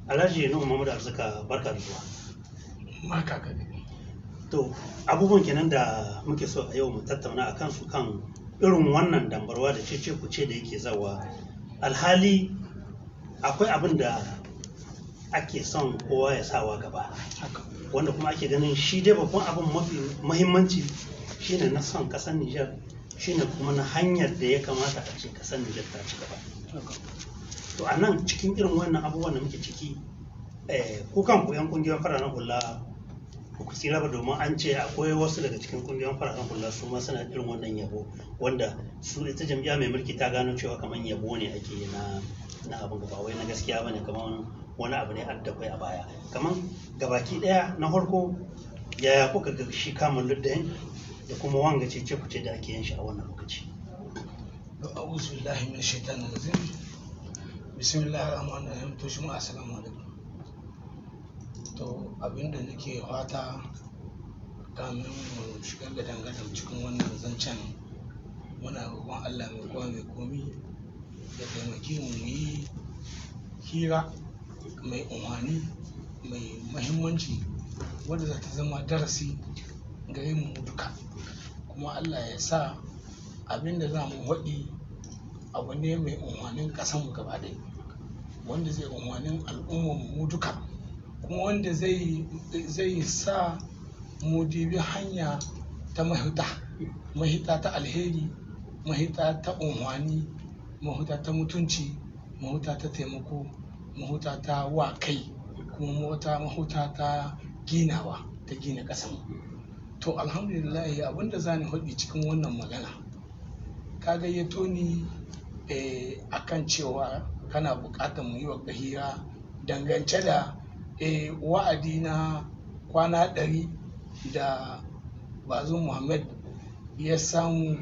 Alhaji Nuhu Muhammadu Arzika, barka da zuwa. Barka ka dai. To, abubuwan kenan da muke so a yau mu tattauna a kansu, kan irin wannan dambarwa da cece kuce da yake zawa, alhali akwai abin da ake son kowa ya sawa gaba, wanda kuma ake ganin shi dai babban abin mafi mahimmanci shine na son kasar Nijar, shine kuma na hanyar da ya kamata a ce kasar Nijar ta ci gaba. To, a nan cikin irin wannan abubuwan da muke ciki, ku kanku 'yan kungiyoyin fararen hula ba ku tsira ba, domin an ce akwai wasu daga cikin kungiyoyin fararen hula su ma suna irin wannan yabo, wanda su ita jam'iyya mai mulki ta gano cewa kamar yabo ne ake yi na abin, ba wai na gaskiya bane, kamar wani abu ne adda kwai a baya. Kamar gabaki daya, na farko, yaya kuka ga shi kamun luddayin da kuma wanga cece kuce da ake yin shi a wannan lokaci? A'udhu billahi minash shaitanir rajim. Bismillahir rahmanir rahim. To shi assalamu alaikum. To, abinda nake fata kamin mu shiga gadan-gadan cikin wannan zancen, muna roƙon Allah mai kowa mai komi ya taimake mu mu yi hira mai unhwani, mai mahimmanci, wadda za ta zama darasi gare mu duka, kuma Allah ya sa abinda za mu haɗi abu ne mai unhwanin ƙasanmu gaba ɗaya, wanda zai unhwanin al'ummar mu duka, kuma wanda zai sa mu dibi hanya ta mahita, mahita ta alheri, mahita ta unhwani, mahuta ta mutunci, mahuta ta taimako, mahuta ta wa kai, kuma wata mahuta ta ginawa, ta gina ƙasanmu. To, alhamdulillah, abinda za ni haɗi cikin wannan magana, ka gayyato ni akan cewa kana buƙatar mu yi wa hira dangance da wa'adi na kwana 100 da Bazoum Muhammad ya samu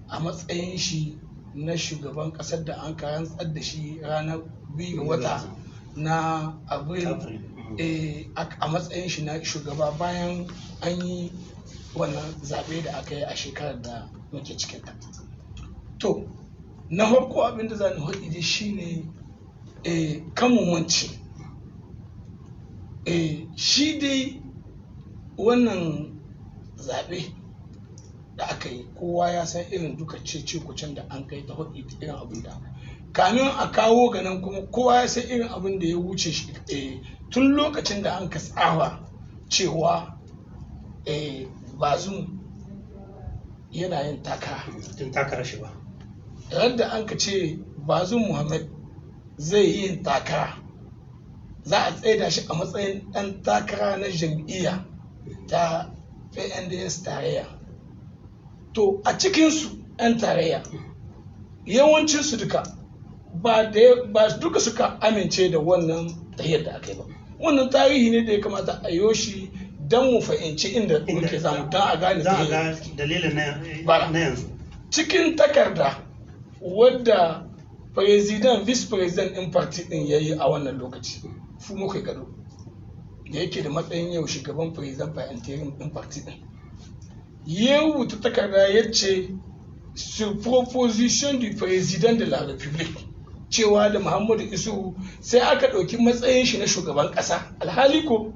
a matsayin shi na shugaban ƙasar da an rantsar da shi ranar 2 ga wata na Abril, a matsayin shi na shugaba bayan an yi wannan zaɓe da aka yi a shekarar da muke cikinta. To, na farko, abin da za ni haɗi dai shine kan mu mance shi dai wannan zaɓe da aka yi, kowa ya san irin duka cece kucen da an kai ta haɗi, irin abin da kamin a kawo ga nan, kuma kowa ya san irin abin da ya wuce shi tun lokacin da an ka tsawa cewa Bazoum yana yin takara. Tun takara shi ba. Da an ka ce Bazoum Muhammad zai yi yin takara, za a tsaida shi a matsayin ɗan takara na jam'iyya ta PNDS Tarayya. To, a cikinsu 'yan tarayya, yawancinsu duka ba duka suka amince da wannan tahiyar da aka yi ba. Wannan tarihi ne da ya kamata a yo shi don mu fahimci inda muke samu, don a gane za a ga dalilin na yanzu. Cikin takarda wadda president, vice president din party din ya yi a wannan lokaci, Foumakoye Gado, da yake da matsayin yau shugaban president by interim din party din, ya rubuta takarda, ya ce sur proposition du président de la République, cewa da Muhammadu Isuhu, sai aka ɗauki matsayin shi na shugaban ƙasa, alhali ko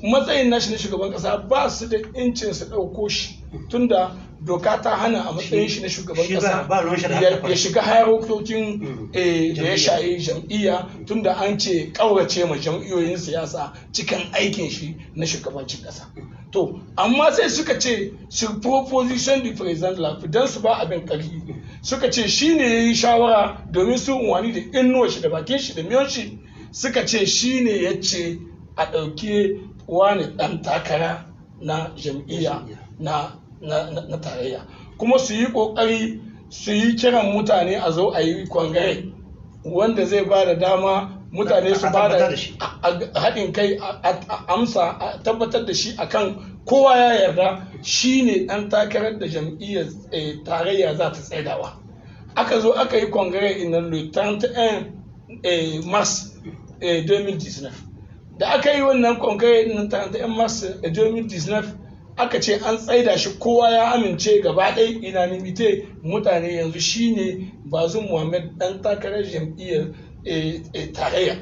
matsayin nashi na shugaban ƙasa ba su da incin su ɗauko shi, tunda doka ta hana a matsayin shi na shugaban ƙasa ya shiga harkokin da ya shayi jam'iyya, tunda an ce ƙaurace ma jam'iyyoyin siyasa cikin aikin shi na shugabancin ƙasa. To, amma sai suka ce sur proposition du président de la, don su ba abin ƙarfi, suka ce shi ne ya yi shawara domin su unwani da innuwa shi da bakin shi da miyon shi, suka ce shi ne ya ce a ɗauki wani ɗan takara na jam'iyya na tarayya, kuma su yi ƙoƙari su yi kiran mutane a zo a yi congrès wanda zai ba da dama mutane su ba da haɗin kai a amsa, a tabbatar da shi akan kowa ya yarda shi ne ɗan takarar da jam'iyyar tarayya za ta tsaidawa. Aka zo aka yi congrès in le 31 mars 2019. Da aka yi wannan congrès in 31 mars 2019, aka ce an tsaida shi, kowa ya amince gaba ɗaya, unanimité, mutane yanzu shine Bazoum Muhammad ɗan takarar jam'iyyar tarayya.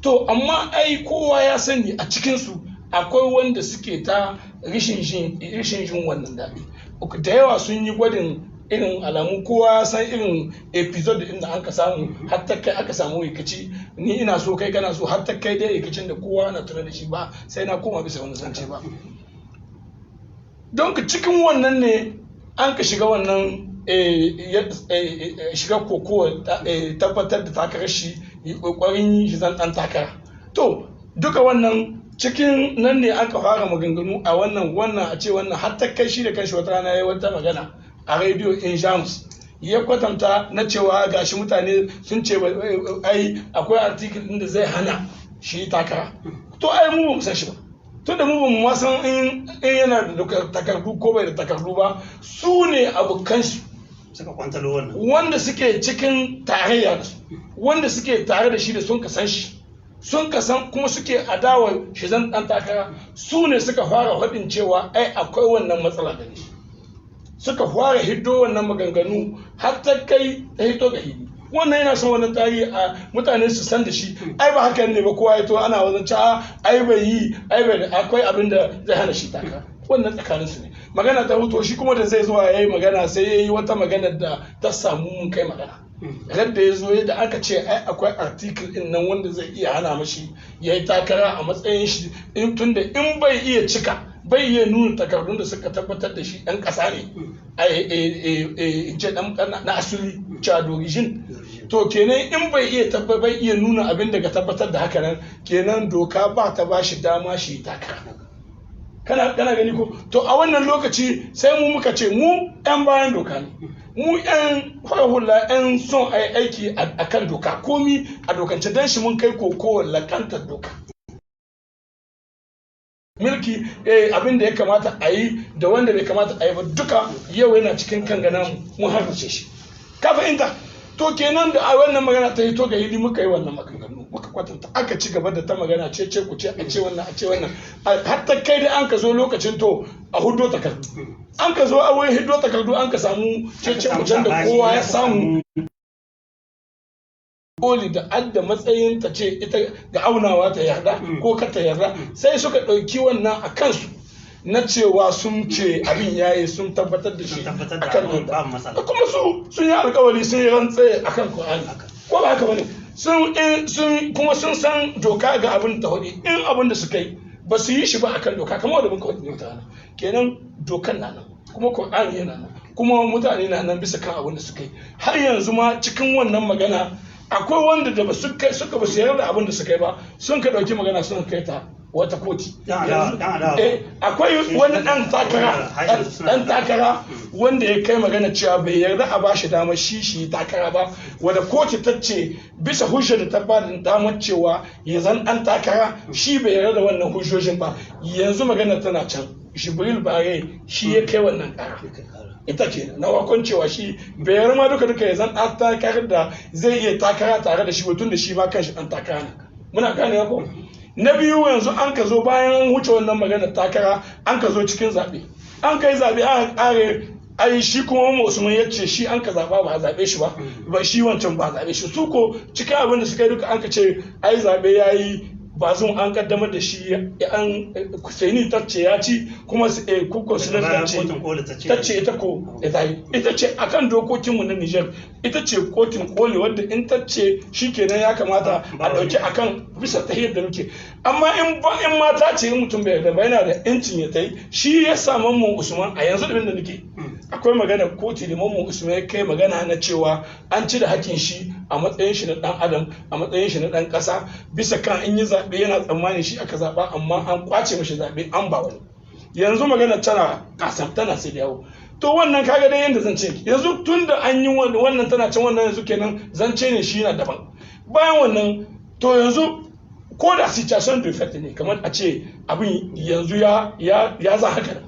To amma ai kowa ya sani a cikinsu akwai wanda suke ta rishin jin wannan daɗi. Da yawa sun yi gwadin irin alamu, kowa ya san irin episode din da aka samu har ta kai aka samu rikici, ni ina so kai kana so, har ta kai dai rikicin da kowa na tuna da shi, ba sai na koma bisa wani zance ba. Don cikin wannan ne an ka shiga wannan shiga kokowa tabbatar da takarar shi, kokarin shi zan dan takara. To duka wannan cikin nan ne aka fara maganganu a wannan wannan a ce wannan, har ta kai shi da kanshi wata rana ya wata magana a rediyo in Jamus, ya kwatanta na cewa gashi mutane sun ce ai akwai article din da zai hana shi takara. To ai mu ba mu san shi ba, tunda mu ba mu ma san in yana da takardu ko bai da takardu ba. Su ne abokan shi suka kwantalo wannan, wanda suke cikin tarayya da su, wanda suke tare da shi da sun kasan shi, sun kasan kuma suke adawa shi zan dan takara, su ne suka fara faɗin cewa ai akwai wannan matsala da shi. Suka fara hiddo wannan maganganu har ta kai ta hito ga hili. Wannan yana son wannan tarihi a mutane su san da shi. Ai ba hakan ne ba, kowa ya to ana wajen cewa ai bai yi, ai bai akwai abin da zai hana shi takara. Wannan tsakanin su ne magana ta huto. Shi kuma da zai zuwa yayi magana, sai yayi wata magana da ta samu mun kai magana. Radda ya zo da aka ce ai akwai article din nan wanda zai iya hana mashi ya yi takara a matsayin shi, in tunda in bai iya cika, bai iya nuna takardun da suka tabbatar da shi ɗan ƙasa ne, in ce ɗan na asali, cewa d'origine. To kenan in bai iya bai iya nuna abin da ga tabbatar da haka nan, kenan doka ba ta ba shi dama shi takara. Kana gani ko? To a wannan lokaci sai mu muka ce mu yan bayan doka ne, mu yan hula, yan son a yi aiki a kan doka, komi a dokance, dan shi mun kai koko lakantar doka milki, abin da ya kamata a yi da wanda bai kamata a yi ba duka yau yana cikin kan gana mun harbace shi, ka fahimta? To kenan da a wannan magana ta hito ga hili, muka yi wannan maganganu, muka kwatanta, aka ci gaba da ta magana ce ce ku ce a ce wannan a ce wannan, har ta kai da an ka zo lokacin to a hudo takardu. An ka zo a wurin hiddo takardu, an ka samu ce ce ku da kowa ya samu koli da adda matsayin ta ce ita ga aunawa ta yarda ko ka ta yarda, sai suka ɗauki wannan a kansu na cewa sun ce abin yayi, sun tabbatar da shi akan doka, kuma su sun yi alkawari, sun yi rantse akan Qur'ani, ko ba haka bane? Sun kuma sun san doka ga abin ta hudu, in abin da suka yi ba su yi shi ba akan doka kamar da muka hudu mutane, kenan dokan na nan, kuma Qur'ani yana nan, kuma mutane na nan bisa kan abin da suka yi. Har yanzu ma cikin wannan magana akwai wanda da suka ba su yarda abin da suka yi ba, sun ka dauki magana sun kai ta wata koti. Akwai wani dan takara, dan takara wanda ya kai magana cewa bai yarda a bashi damar shi takara ba, wanda koti ta ce bisa hujjar da ta ba da damar cewa ya zan dan takara, shi bai yarda da wannan hujjojin ba. Yanzu magana tana can, Jibril Bare shi ya kai wannan kara, ita ke na wakon cewa shi bai yarda ma duka duka ya zan dan takarar da zai iya takara tare da shi, tun da shi ma kanshi dan takara ne. Muna gane ko? Na biyu, yanzu an ka zo bayan wuce wannan magana takara, an ka zo cikin zaɓe, an kai zaɓe, an ƙare, ai shi kuma Usman ya ce shi an ka zaɓa, ba a zaɓe shi ba, ba shi wancan ba a zaɓe shi. Su ko cikin abin da suka yi duka an ka ce ai zaɓe ya yi, Bazum an kaddamar da shi, an Kusaini ta ce ya ci, kuma kuko Sunan ta ce ita ko ita ce akan dokokinmu na Niger, ita ce kotun koli wadda in ta ce shikenan ya kamata a dauki akan bisa tahiyar da muke. Amma in in mata ce mutum bai yarda ba, yana da yancin ya tai. Shi ya sa Mamman Usman a yanzu da nake akwai magana koti da Mamman Usman ya kai magana na cewa an ci da hakkin shi a matsayin shi na dan adam, a matsayin shi na dan kasa, bisa kan in yi zaɓe yana tsammanin shi aka zaɓa, amma an kwace mashi zaɓe an ba wani. Yanzu magana tana kasam, tana sai da yawo. To wannan kaga dai yanda zance yanzu tun da an yi wannan tana can wannan yanzu kenan zance ne shi na daban. Bayan wannan to yanzu ko da situation de fait ne, kamar a ce abin yanzu ya za haka,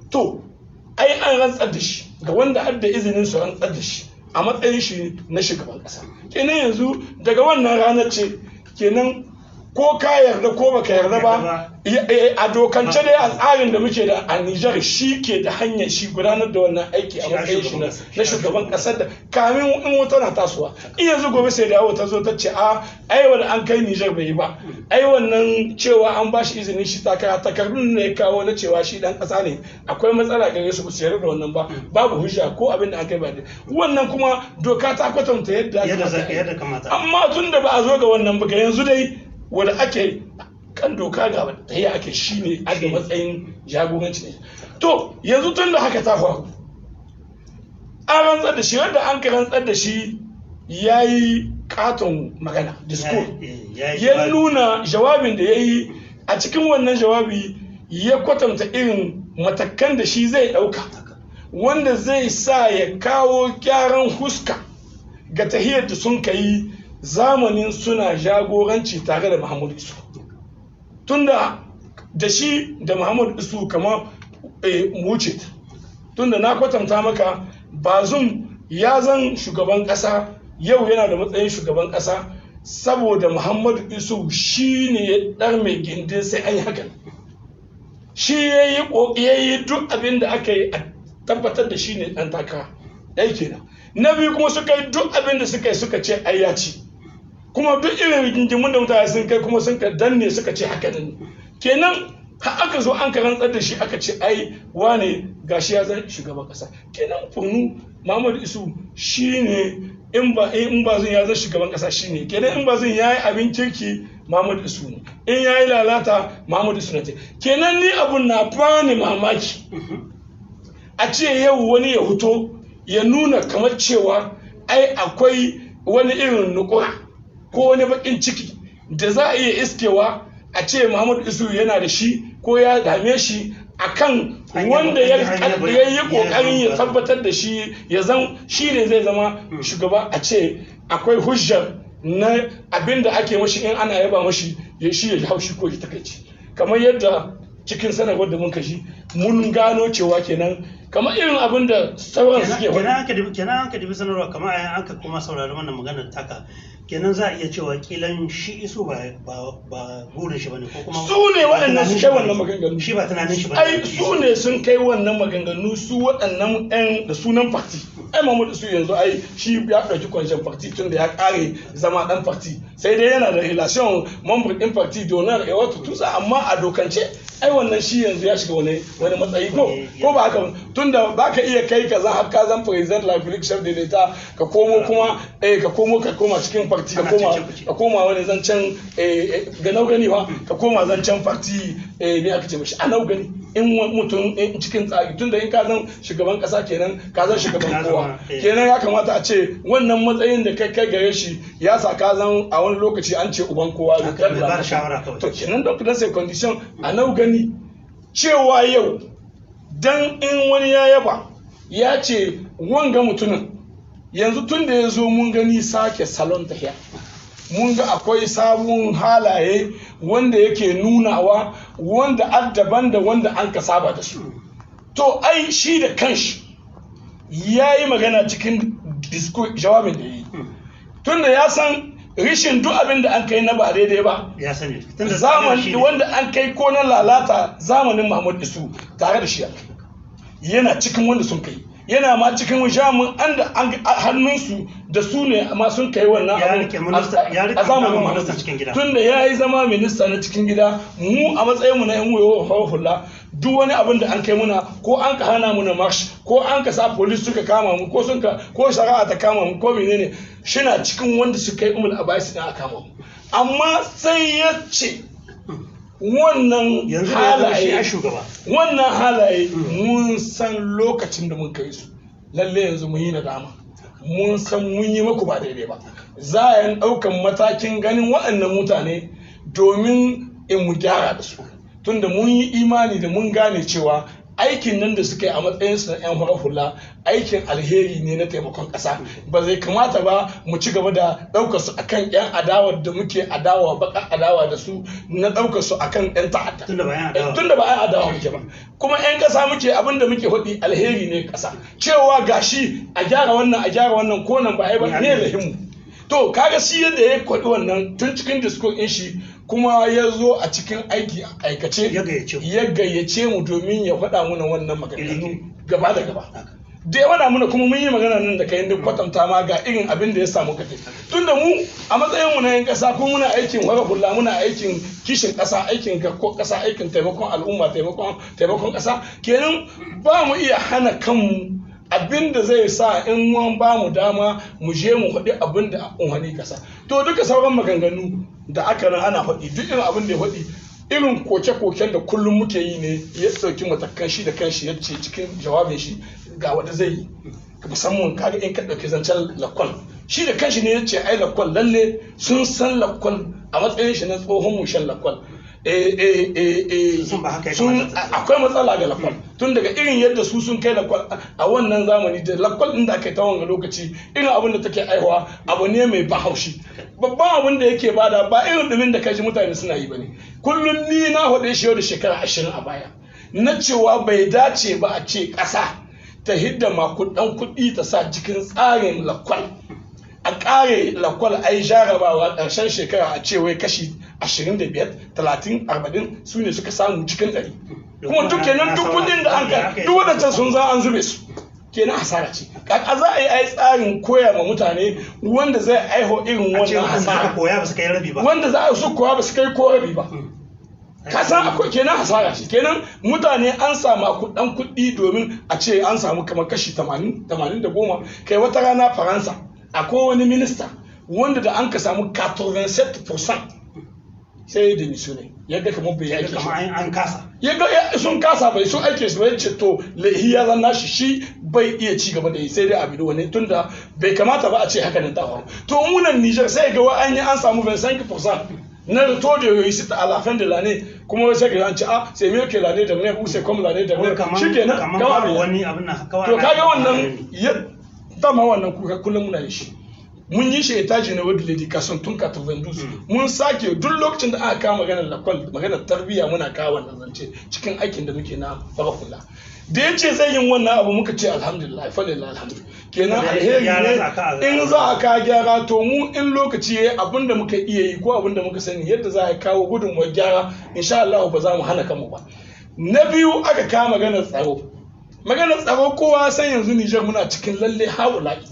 to ai an rantsar da shi ga wanda har da izinin su rantsar da shi a matsayin shi na shugaban kasa. Kenan yanzu daga wannan ranar ce kenan Ko ka yarda ko baka yarda ba, a dokance dai a tsarin da muke da a Nijar, shi ke da hanyar shi gudanar da wannan aiki a matsayin shi na shugaban kasar da kamin in wata na tasowa. In yanzu gobe sai dawo ta zo ta ce a ai wanda an kai Nijar bai yi ba, ai wannan cewa an ba shi izinin shi takara, takardun ne ya kawo na cewa shi dan kasa ne, akwai matsala gare su, ba su yarda da wannan ba, babu hujja ko abin da an kai ba wannan, kuma doka ta kwatanta yadda kamata. Amma tun da ba a zo ga wannan ba, ga yanzu dai wanda ake kan doka ga tahiya ake, shi ne a da matsayin jagoranci ne. To yanzu tun da haka ta faru, an rantsar da shi, wanda an ka rantsar da shi ya yi katon magana, discours, ya nuna jawabin da ya yi. A cikin wannan jawabi ya kwatanta irin matakan da shi zai ɗauka wanda zai sa ya kawo gyaran huska ga tahiyar da sun kai zamanin suna jagoranci tare da Muhammadu Isu, tunda da shi da Muhammadu Isu kamar wuce. Tunda na kwatanta maka, Bazum ya zan shugaban kasa yau, yana da matsayin shugaban kasa saboda Muhammadu Isu shi ne ya dar mai gindin sai an yi hakan. Shi ya yi duk abin da aka yi a tabbatar da shi ne ɗan takara. Ɗaya kenan. Na biyu kuma suka yi duk abin da suka yi, suka ce ai ya ci. Kuma duk irin rigingimun da mutane sun kai kuma sun ka danne, suka ce haka ne. Kenan har aka zo an ka rantsar da shi, aka ce ai wane gashi ya zan shugaban kasa. Kenan funu Muhammadu Isu shine in ba zan ya zan shugaban kasa shine. Kenan in ba zan yayi abin kirki, Muhammadu Isu ne. In yayi lalata, Muhammadu Isu ne. Kenan ni abun na bani mamaki a ce yau wani ya huto ya nuna kamar cewa ai akwai wani irin nukura ko wani bakin ciki da za a iya iskewa a ce Muhammadu Isu yana da shi ko ya dame shi akan wanda ya yi kokarin ya tabbatar da shi ya zan shi ne zai zama shugaba, a ce akwai hujjar na abin da ake mashi, in ana yaba mashi ya shi ya haushi ko ya takaici. Kamar yadda cikin sanarwar da mun kashi mun gano cewa kenan kamar irin abin da sauran suke faɗi. Kenan an ka dibi sanarwa, kamar ayan aka kuma saurari wannan maganar taka, kenan za a iya cewa kilan shi Isu ba burin shi bane ko kuma Su ne waɗannan su kai wannan maganganu. Shi ba tunanin shi bane. Ai su ne sun kai wannan maganganu, su waɗannan ɗan da sunan parti. Ai Muhammadu Isu yanzu ai shi ya ɗauki kwanciyar parti tun da ya ƙare zama ɗan parti, sai dai yana da relation membre ɗin parti, donor et autres, tout ça. Amma a dokance ai wannan shi yanzu ya shiga wani matsayi, ko ba haka? Tunda baka iya kai kaza har ka zan président de la République, chef de l'État, ka komo kuma ka komo ka koma cikin parti, ka koma wani zancen ga nau gani ba, ka koma zancen parti, me aka ce mishi, a nau gani in mutum in cikin tsari. Tunda in ka zan shugaban kasa, kenan ka zan shugaban kowa. Kenan ya kamata a ce wannan matsayin da kai kai gare shi ya sa ka zan a wani lokaci an ce uban kowa. To kenan donc dans ces conditions, a nau gani cewa yau dan in wani ya yaba ya ce wanga mutumin yanzu tun da ya zo mun gani sake salon tahiya, mun ga akwai sabon halaye wanda yake nunawa wanda daban da wanda an ka saba da su. To ai shi da kanshi ya yi magana cikin discours, jawabin da ya yi, tunda ya san rishin duk abin da an kai na ba daidai ba ya sani. Zamani wanda an kai ko na lalata zamanin Muhammad Isu, tare da shi yana cikin wanda sun kai, yana ma cikin jami'an da an hannunsu da su ne amma sun kai wannan abu a zamanin Muhammad. Tunda ya yi zama minista na cikin gida, mu a matsayin mu na yan wayo hula, duk wani abin da an kai muna, ko an ka hana muna marche, ko an ka sa police suka kama mu, ko sun ka ko shari'a ta kama mu, ko menene, shina cikin wanda suka yi umul abais na aka kama mu. Amma sai ya ce wannan halaye, wannan halaye mun san lokacin da mun kai su, lalle yanzu mun yi nadama, mun san mun yi maku ba daidai ba, za a yi ɗaukan matakin ganin waɗannan mutane domin in mu gyara da su, tunda mun yi imani da mun gane cewa aikin nan da suka yi a matsayin su na 'yan farar hula aikin alheri ne na taimakon ƙasa, ba zai kamata ba mu ci gaba da ɗaukar su akan 'yan adawar da muke adawa, baka adawa da su, na ɗaukar su akan 'yan ta'adda. Tunda ba 'yan adawa muke ba, kuma 'yan ƙasa muke, abin da muke faɗi alheri ne ƙasa, cewa gashi a gyara wannan, a gyara wannan, ko nan ba ai ba ne lahimu. To kaga shi yadda ya kwaɗi wannan tun cikin discours ɗin shi. Kuma ya zo a cikin aiki aikace, Ya gayyace ku. ya gayyace mu domin ya faɗa muna wannan maganganu Iri-iri. gaba da gaba. Da ya faɗa muna kuma mun yi magana nan da kai, duk kwatanta ma ga irin abin da ya samu kafe. Tunda mu a matsayin mu na yan ƙasa ko muna aikin wara hula, muna aikin kishin ƙasa, aikin garko ƙasa, aikin taimakon al'umma, taimakon ƙasa, kenan ba mu iya hana kanmu abin da zai sa in mun ba mu dama mu je mu faɗi abin da unhani ƙasa. To duka sauran maganganu da aka nan ana faɗi, duk irin abin da ya faɗi, irin koke-koken da kullum muke yi ne. Ya ɗauki matakan shi da kanshi, ya ce cikin jawabin shi ga wanda zai yi. Musamman kaga in ka ɗauki zancen lakwal, shi da kanshi ne ya ce ai lakwal lalle sun san lakwal a matsayin shi na tsohon mushen lakwal. Sun ba haka ya sun kamata ta akwai matsala ga lakwal, tun daga irin yadda su sun kai lakwal a wannan zamani da lakwal din da aka yi ta wanga lokaci, irin abin da take aihuwa abu ne mai bahaushi. Babban abin da yake bada ba irin dumin da kaji mutane suna yi bane. Kullum ni na faɗe shi yau da shekara 20 a baya na cewa bai dace ba a ce ƙasa ta hidda makudan kuɗi ta sa cikin tsarin lakwal, a ƙare lakwal, ai jarabawa ƙarshen shekara, a ce wai kashi 25, 30, 40 su ne suka samu cikin 100. Kuma duk kenan duk kuɗin da an kai, duk waɗancan sun za an zube su, kenan hasara ce. Kaka za a yi ai tsarin koya ma mutane wanda zai aiho irin A ce wannan waɗanda suka hasara? koya ba su kai rabi ba. Wanda za a su koya ba su kai ko rabi ba. Ka san akwai kenan hasara ce. Kenan mutane an samu kuɗan kuɗi domin a ce an samu kamar kashi 80, 80 da goma. Kai, wata rana Faransa akwai wani minista wanda da an ka samu 87% sai ya démissionné, ya ga kamar bai aiki shi. Kamar an kasa. Ya ga sun kasa, bai sun aike shi ba, ya ce to laihi ya zanna shi, shi bai iya ci gaba da yi, sai dai a bido wani, tunda bai kamata ba a ce haka nan ta faru. To munan Niger sai ga wa an yi an samu 25% na taux de réussite à la fin de l'année, kuma wai sai ga an ce ah, c'est mieux que l'année dernière ou c'est comme l'année dernière. Kamar shikenan kamar kawai babu wani abin nan kawai To kaga wannan ya dama wannan kuka kullum muna yi shi, mun yi shi état général de l'éducation tun 92. Mun sake duk lokacin da aka kawo maganar lakwal, maganar tarbiyya, muna kawo wannan zance cikin aikin da muke na fara. Da ya ce zai yin wannan abu, muka ce alhamdulillah, falillah alhamdu, kenan alheri ne in za a kawo gyara. To mu in lokaci yayi, abin da muka iya yi ko abin da muka sani yadda za a kawo gudunmuwar gyara, insha Allah ba za mu hana kanmu ba. Na biyu aka kawo maganar tsaro. Maganar tsaro, kowa san yanzu Nijar muna cikin lalle haula'i,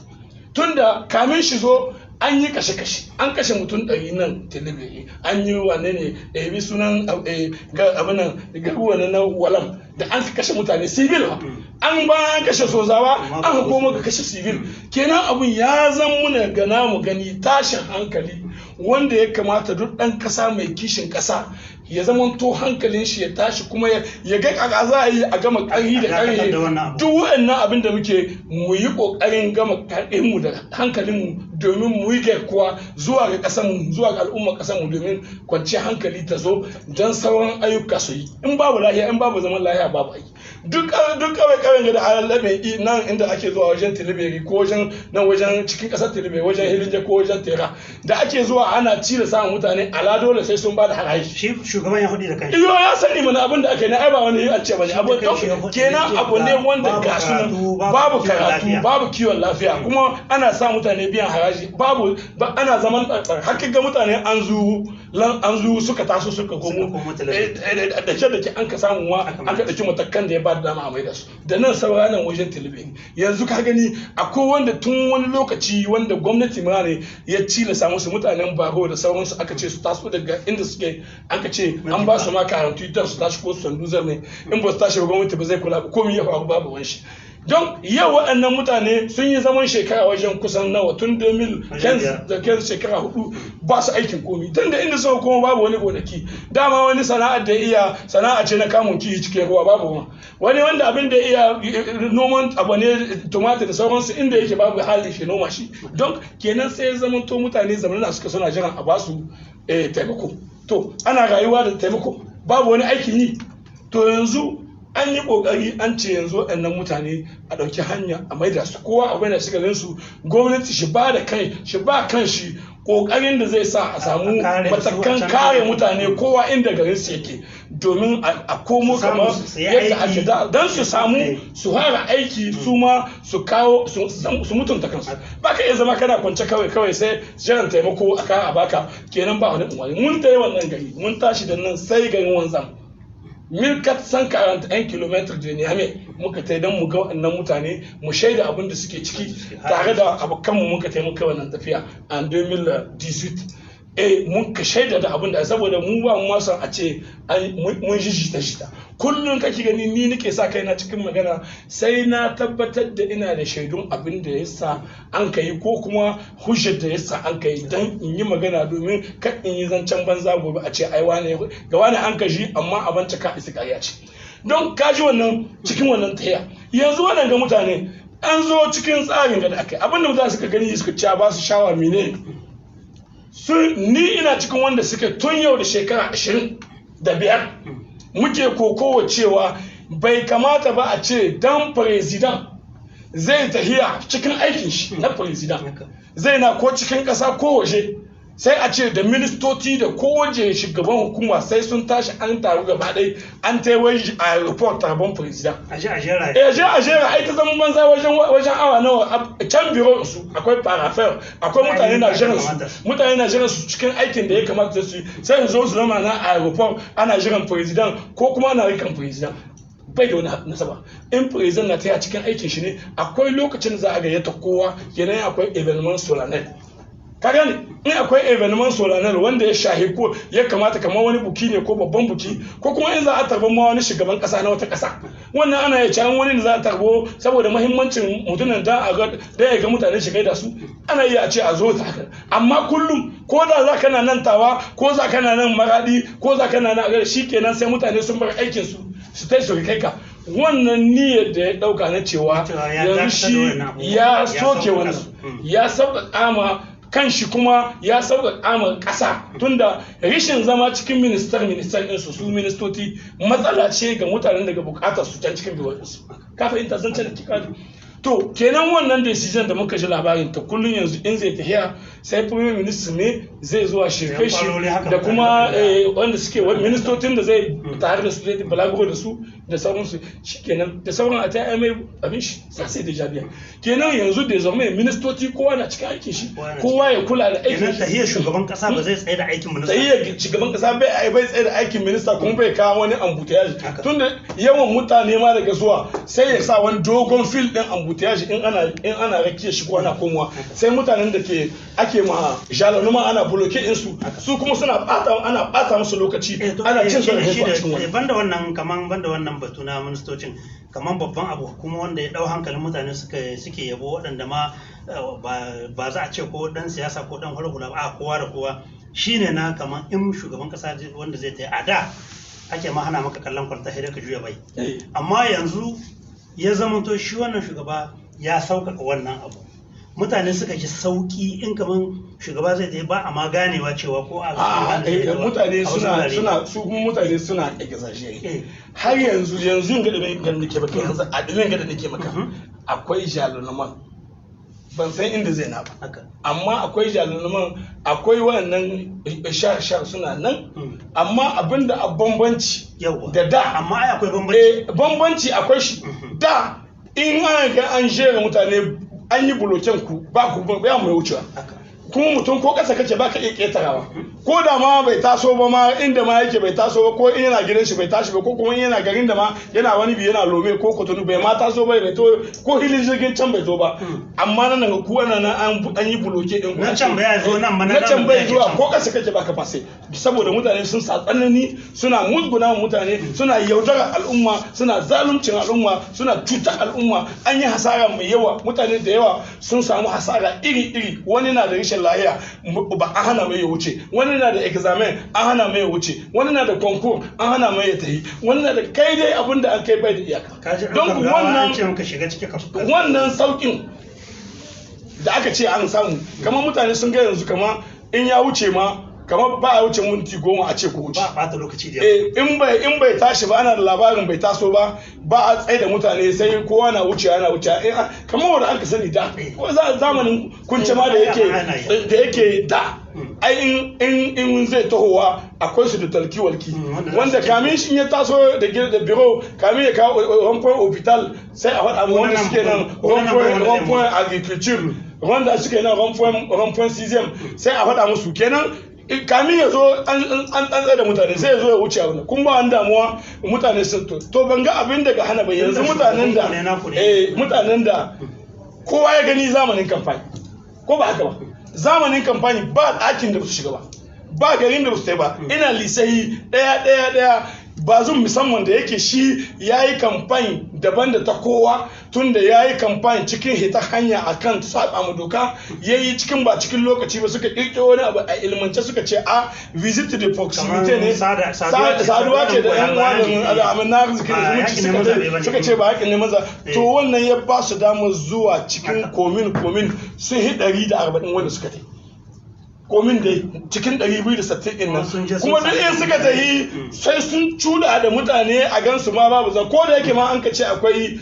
tunda kamin shi zo an yi kashe-kashe, an kashe mutum 100 nan Tilibiri, an yi wane ne ɗabi sunan abinan garuwa na Walam da an kashe mutane civil ba. An ba an kashe sozawa, an koma ka kashe civil. Kenan abun ya zan muna gana mu gani tashin hankali wanda ya kamata duk ɗan ƙasa mai kishin ƙasa ya zama to hankalin shi ya tashi, kuma ya ga kaka za a yi a gama ƙarhi da ƙarhi. Duk waɗannan abin da muke mu yi ƙoƙarin gama ƙarfin mu da hankalin mu domin mu yi garkuwa zuwa ga ƙasar mu, zuwa ga al'ummar ƙasar mu, domin kwanciyar hankali ta zo don sauran ayyuka su yi. In babu lahiya, in babu zaman lahiya, babu aiki. Duk kawai kawai da alabe nan inda ake zuwa wajen Tilibiri ko wajen nan wajen cikin ƙasar Tilibiri, wajen Hilinje ko wajen Tera da ake zuwa ana ci da samun mutane ala dole sai sun ba da haraji. Shi shugaban ya hudu da kai. Iyo, ya sani mana abin da aka yi na ai ba wani an ce bane abu. Kenan abu ne wanda ga su babu karatu, babu kiwon lafiya, kuma ana sa mutane biyan haraji, babu ana zaman tsartsar har ga mutane an zu suka taso suka komo da ce da ke an ka samu wa an ka ɗauki matakan da ya ba da dama a maida su da nan saura nan wajen Tilibiri. Yanzu ka gani akwai wanda tun wani lokaci wanda gwamnati ma ne ya cilasa musu, mutanen Baro da sauransu, aka ce su taso daga inda suke, aka ce an ba su ma karantu su tashi ko su sanduzar ne, in ba su tashi ba gwamnati ba zai kula ba, komai ya faru babu wani shi. Don yau waɗannan mutane sun yi zaman shekara wajen kusan nawa, tun 2015, shekara 4, ba su aikin komi, tun da inda suka koma babu wani gonaki. Dama wani sana'ar da iya sana'a ce na kamun kihi cikin ruwa, babu ma wani wanda abin da iya noman abu ne tumatir da sauransu, inda yake babu hali shi noma shi. Don kenan sai ya zama to mutane zamanin suka suna jiran a basu taimako. To ana rayuwa da taimako, babu wani aikin yi. To yanzu an yi kokari an ce yanzu waɗannan mutane a ɗauki hanya a maida su, kowa a maida shi garin su. Gwamnati shi ba da kai shi ba kan shi kokarin da zai sa a samu matakan kare mutane, kowa inda garin su yake. Domin a komo Su samu kamar su sayi yadda aiki. ake da don su samu su fara aiki, su ma su kawo su mutunta kansu. Ba ka iya zama kana kwance kawai kawai sai jiran taimako a kan a baka. Kenan ba wani umarni. Mun ta yi wannan gari, mun tashi da nan sai garin Wanzam, 1441 km da Niamey. Muka tai don mu ga waɗannan mutane, mu shaida abin da suke ciki. Tare da abokanmu muka tai, muka wannan tafiya en 2018. Mun ka shaida da abin da, saboda mu ba mu son a ce mun ji jita jita. Kullum kake gani ni nake sa kaina cikin magana, sai na tabbatar da ina da shaidun abin da ya sa an kai, ko kuma hujjar da ya sa an kai, don in yi magana, domin kan in yi zancen banza gobe a ce ai wane ga wane an ka ji, amma a bincika isa ƙarya ce. Don ka ji wannan cikin wannan tahiya. Yanzu wannan ga mutane an zo cikin tsarin da aka yi, abinda mutane suka gani suka ci ba su shawa mene su. Ni ina cikin wanda suka tun yau da shekara 25 muke kokowa cewa bai kamata ba a ce dan president zai tahiya cikin aikin shi na president, zai na ko cikin ƙasa ko waje, sai a ce da ministoci da kowace shugaban hukuma sai sun tashi an taru gaba ɗaya an ta wai a report tarban president. A je a jera. Eh, je a jera, ai ta zaman banza wajen awa nawa can. Biro su akwai parapheur, akwai mutane na jiran su, mutane na jiran su cikin aikin da ya kamata su yi, sai su zo su zama na aeroport ana jiran president ko kuma ana rikan president. Bai da wani nasaba. In president na taya cikin aikin shi ne, akwai lokacin za a gayyata kowa. Kenan akwai événement solennel, ka gane, in akwai événement solennel wanda ya shahi ko ya kamata, kamar wani buki ne ko babban buki, ko kuma in za a tarbo ma wani shugaban kasa na wata kasa, wannan ana ya can wani da za a tarbo saboda muhimmancin mutumin da a ga da ya ga mutane shi da su, ana iya a ce a zo ta haka. Amma kullum ko da za kana nan Tawa, ko za kana nan Maradi, ko za kana nan Agar, shikenan sai mutane sun bar aikin su su tai su kai ka. Wannan niyyar da ya dauka na cewa yanzu shi ya soke wannan, ya sauƙaƙa ma kan shi kuma ya sauƙaƙa ma ƙasa, tunda rishin zama cikin minister minister ɗinsu, su ministoci, matsala ce ga mutanen daga buƙatar su can cikin biro ɗinsu. Ka fahimta zancen da kika? To kenan wannan decision da muka ji labarin ta, kullum yanzu in zai tafiya sai prime minister ne zai zuwa shirkai shi da kuma wanda suke ministocin da zai tare da su, zai balaguro da su da sauransu. Shikenan, da sauran a ta mai abin shi sa sai da jabiya. Kenan yanzu da zama ministoci kowa na cikin aikin shi, kowa ya kula da aikin shi. Tahiyar shugaban kasa ba zai tsaye da aikin minista. Tahiyar shugaban kasa bai tsaye da aikin minista, kuma bai kawo wani embouteillage, tunda yawan mutane ma daga zuwa sai ya sa wani dogon file din embouteillage. In ana rakiya shi ko ana komowa, sai mutanen da ke ake ma jalonuma ana bloquer din su, su kuma suna bata, ana bata musu lokaci, ana cin zarafin su a cikin wannan. Banda wannan, kaman banda wannan batu na ministocin, kaman babban abu kuma wanda ya dau hankalin mutane suke yabo, waɗanda ma ba za a ce ko dan siyasa ko dan hula ba, a kowa da kowa, shine na kaman in shugaban kasa wanda zai tayi, a da ake ma hana maka kallon kwalta sai ka juya bai, amma yanzu ya zamanto shi wannan shugaba ya sauƙaƙa wannan abu, mutane suka ji sauƙi. In kaman shugaba zai tafi, ba a ma ganewa cewa ko a mutane suna su kuma mutane suna exaggerate. Har yanzu yanzu ga da nake maka, yanzu a dumin ga da nake maka, akwai jalonnement, ban san inda zai na ba, amma akwai jalonnement, akwai wannan shar-shar suna nan. Amma abinda a bambanci da da Amma ai akwai bambanci. Bambanci akwai shi. Da in an ga an jera mutane an yi bloquer ku, ba ku ba mai wucewa, kuma mutum ko ƙasa kake baka iya ƙetarawa, ko da ma bai taso ba, ma inda ma yake bai taso ba, ko in yana gidan shi bai tashi ba, ko kuma in yana garin da ma yana wani bi, yana Lome ko Kotonu, bai ma taso ba, bai to ko hilin jirgin can bai zo ba, amma nan ku ana nan an yi bloquer din ku. Na can bai zo nan ba. Na can bai zuwa, ko ƙasa kake baka fase, saboda mutane sun sa tsanani, suna musguna mutane, suna yaudarar al'umma, suna zaluncin al'umma, suna cutar al'umma. An yi hasara mai yawa, mutane da yawa sun samu hasara iri-iri. Wani na da rashin lahiya, ba an hana mai ya wuce. Wani na da examen, an hana mai ya wuce. Wani na da concours, an hana mai ya tafi. Wani na da kai dai abin da an kai bai da iyaka. Don wannan wannan saukin da aka ce an samu, kamar mutane sun ga yanzu kamar in ya wuce ma, kamar ba a wuce minti 10 a ce ko wuce. Ba a bata lokaci da Eh, in bai tashi ba, ana da labarin bai taso ba, ba a tsaye da mutane, sai kowa na wuce, ana wuce kamar wanda aka sani da ko zamanin Kunce ma da yake da yake da. Ai in zai tahowa akwai su da talki walki, wanda kamin shi ya taso da da biro, kamin ya kawo rond-point hospital, sai a faɗa mu wanda suke nan rond-point agriculture, wanda suke nan rond-point sixième, sai a faɗa musu. Kenan kamin ya zo an tsantsar da mutane, sai ya zo ya wuce a wannan, kun ba wani damuwa, mutane sun to ban ga abin daga hana ba. Yanzu mutanen da kowa ya gani zamanin kamfani, ko ba haka ba? Zamanin kamfani ba ɗakin da ba su shiga ba, ba garin da ba su tai ba. Ina lisahi ɗaya ɗaya ɗaya. Bazum musamman da yake shi ya yi kamfani daban da ta kowa, tun da ya yi kamfani cikin hita hanya a kan saba mu doka, ya yi cikin ba cikin lokaci ba, suka kirkiro wani abu a ilmance, suka ce a visite de proximité ne, saduwa ce da yan uwa da amina arziki da zumunci, suka ce ba haƙin neman za. To wannan ya ba su damar zuwa cikin commune commune, sun hi 140 wanda suka tai commune dai cikin 260 din nan. Kuma duk in suka tafi sai sun cuda da mutane, a gansu ma babu zan. Ko da yake ma an ka ce akwai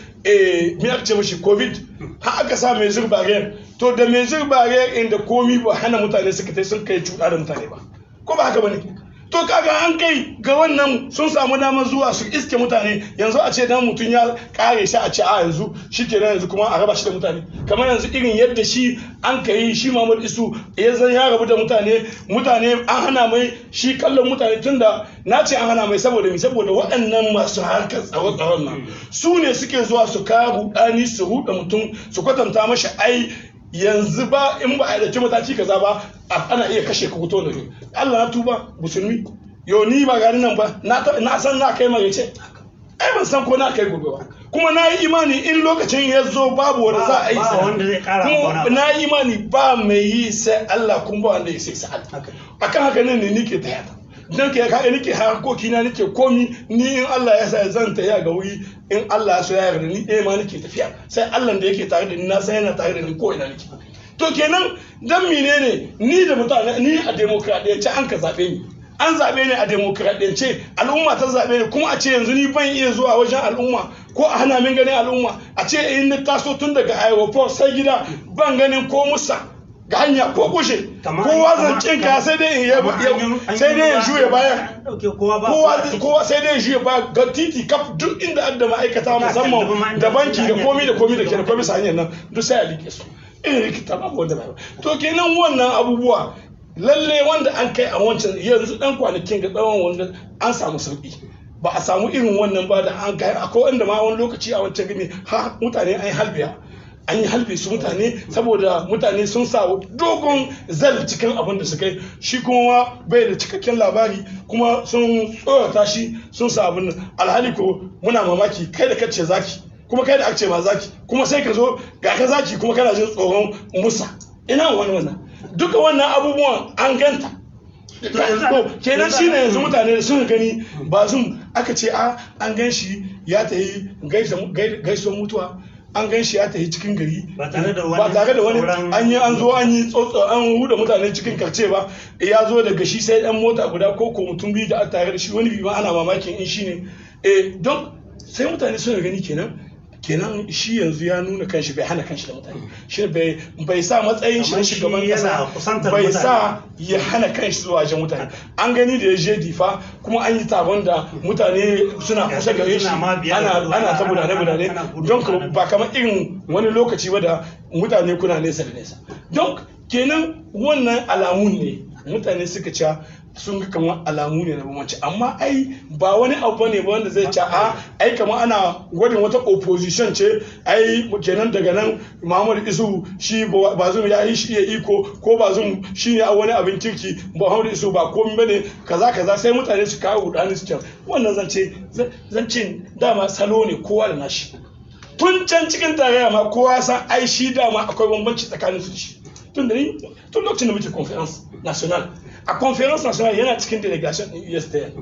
me aka ce mishi, COVID, har aka sa mesures barrières. To da mesures barrières inda komi ba hana mutane suka tai sun kai cuda da mutane ba, ko ba haka bane? To kaga an kai ga wannan, sun samu damar zuwa su iske mutane. Yanzu a ce dan mutum ya kare shi, a ce a yanzu shi kenan, yanzu kuma a raba shi da mutane, kamar yanzu irin yadda shi an kai shi Muhammad Isu ya zan ya rabu da mutane, mutane an hana mai shi kallon mutane. Tunda na ce an hana mai saboda mi? Saboda waɗannan masu harkar tsaro tsaron nan su ne suke zuwa su kawo rudani, su ruɗa mutum, su kwatanta mashi ai yanzu ba in ba a ɗauki mataki kaza ba ana iya kashe ka. Hoto ne, Allah na tuba, musulmi yo, ni ba gani nan ba, na san na kai marece, ai ban san ko na kai gobe ba. Kuma na yi imani in lokacin ya zo babu wanda za a yi. Ba wanda zai kara. Kuma na yi imani ba mai yi sai Allah, kuma ba wanda ya sai sai Allah. Akan haka ne nike taya ta don ke kaga nike harkoki na, nike komi. Ni in Allah ya sa zan tafiya ga wuri, in Allah ya so ya yarda, ni ɗaya ma nike tafiya, sai Allah da yake tare da ni, na san yana tare da ni ko ina nike. To kenan dan menene ni da mutane? Ni a demokradiyance an ka zaɓe ni, an zaɓe ni a demokradiyance, al'umma ta zaɓe ni. Kuma a ce yanzu ni ban iya zuwa wajen al'umma, ko a hana min ganin al'umma, a ce in na taso tun daga aeroport sai gida ban ganin ko musa ga hanya ko kushe kowa, zancen ka sai dai in sai dai ya juya baya kowa, kowa sai dai ya juya baya ga titi kaf. Duk inda adda ma'aikata, musamman da banki da komi da komi da ke da komi sa hanyar nan, duk sai a like su irin rikita, babu wanda ba. To kenan wannan abubuwa lalle wanda an kai a wancan, yanzu dan kwanakin ga tsawon wanda an samu sauki, ba a samu irin wannan ba da an kai. Akwai wanda ma wani lokaci a wancan gami ha mutane an yi halbiya, an yi halbe su mutane, saboda mutane sun sa dogon zal cikin abin da suka yi, shi kuma bai da cikakken labari, kuma sun tsorata shi, sun sa abin nan. Alhali ko muna mamaki, kai da kace zaki, kuma kai da aka ce ma zaki, kuma sai ka zo ga ka zaki kuma kana jin tsoron musa. Ina wani wannan duka wannan abubuwan an ganta. To kenan shine yanzu mutane sun gani Bazum, aka ce a an gan shi ya tafi gaisuwar mutuwa, an gan shi ya tafi cikin gari ba tare da wani ba tare da wani an yi an zo an yi tsotso an huda mutane cikin karce ba. Ya zo daga shi sai dan mota guda ko mutum biyu da aka tare da shi, wani bi ma ana mamakin in shi ne. Don sai mutane suna gani kenan shi yanzu ya nuna kanshi bai hana kanshi da mutane, shi bai sa matsayin shi na Kamar shi shugaban yana kasa kusantar bai mutane. sa ya hana kanshi zuwa wajen mutane. An gani da ya je Difa, kuma an yi taron da mutane suna kusa gare shi, Suna ma biya da ana gudu, ana ta gudane gudane. ana gudu, Don ba kamar irin wani lokaci ba da mutane kuna nesa da nesa. Don kenan wannan alamun ne mutane suka ca sun ga kamar alamu ne na bambanci, amma ai ba wani abu ne ba wanda zai ce a ai kamar ana gwadin wata opposition ce. Ai kenan daga nan Muhammadu Isu shi Bazum ya yi shi iya iko, ko Bazum shi ne a wani abin kirki, Muhammadu Isu ba komai bane, kaza kaza, sai mutane su kawo rudani su can. Wannan zance dama salo ne, kowa da nashi. Tun can cikin tarayya ma kowa san ai shi dama akwai bambanci tsakanin su da shi. Tun da ni tun lokacin da muke conférence nationale, a conférence nationale yana cikin delegation din USTN,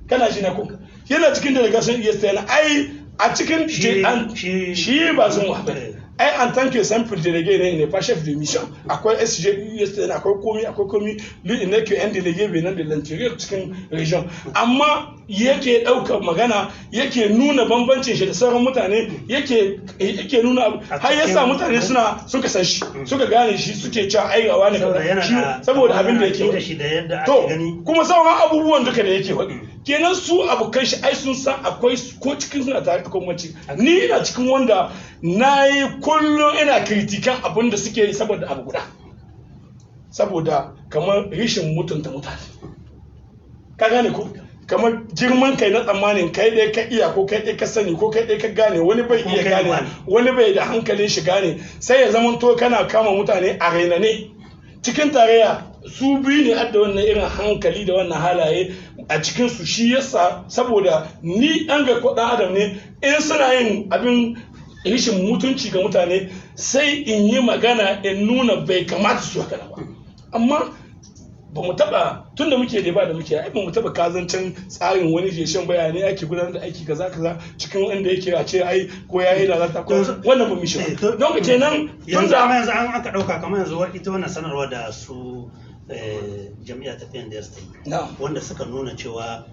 kana ji na ko? Yana cikin delegation USTN. Ai a cikin shi Bazum Muhammad, ai en tant que simple délégué ne, il n'est pas chef de mission. Akwai SG USTN, akwai komi, akwai komi. Lui, il n'est que un délégué venant de l'intérieur cikin région, amma Yake ɗaukar magana, yake nuna bambancin shi da sauran mutane, yake nuna abu har ya sa mutane suna suka san shi, suka gane shi, suke cewa ai gawa ne kaza shi saboda abin da yake shi da yadda to ake gani. Kuma sauran abubuwan duka da yake faɗi kenan, su abokan shi ai sun san akwai ko cikin suna tare akwai mace. Ni ina cikin wanda na yi kullum ina critiquer abin da suke yi saboda abu guda, saboda kamar rishin mutunta mutane, ka gane ko? Kamar girman kai na tsammanin kai ɗaya ka iya, ko kai ɗaya ka sani, ko kai ɗaya ka gane, wani bai Kuma iya kai gane, wani. Wani bai da hankalin shi gane, sai ya zama to kana kama mutane a rainane. Cikin tarayya su biyu ne adda wannan irin hankali da wannan halaye a cikin su. Shi yasa saboda ni ɗan ga ko ɗan adam ne, in suna yin abin rashin mutunci ga mutane, sai in yi magana in nuna bai kamata su haka ba. Amma ba mu taba, tun da muke da ba da muke ai, ba mu taba kazancin tsarin wani jeshen bayanai ake gudanar da aiki kaza kaza cikin wanda yake a ce ai ko yayi lalata ko wannan, ba mu shi ba. Don ka kenan tun Yanzu amma da yanzu an aka dauka kamar yanzu ita wannan sanarwa da su jam'iyya ta PNDS ta yi, wanda suka nuna cewa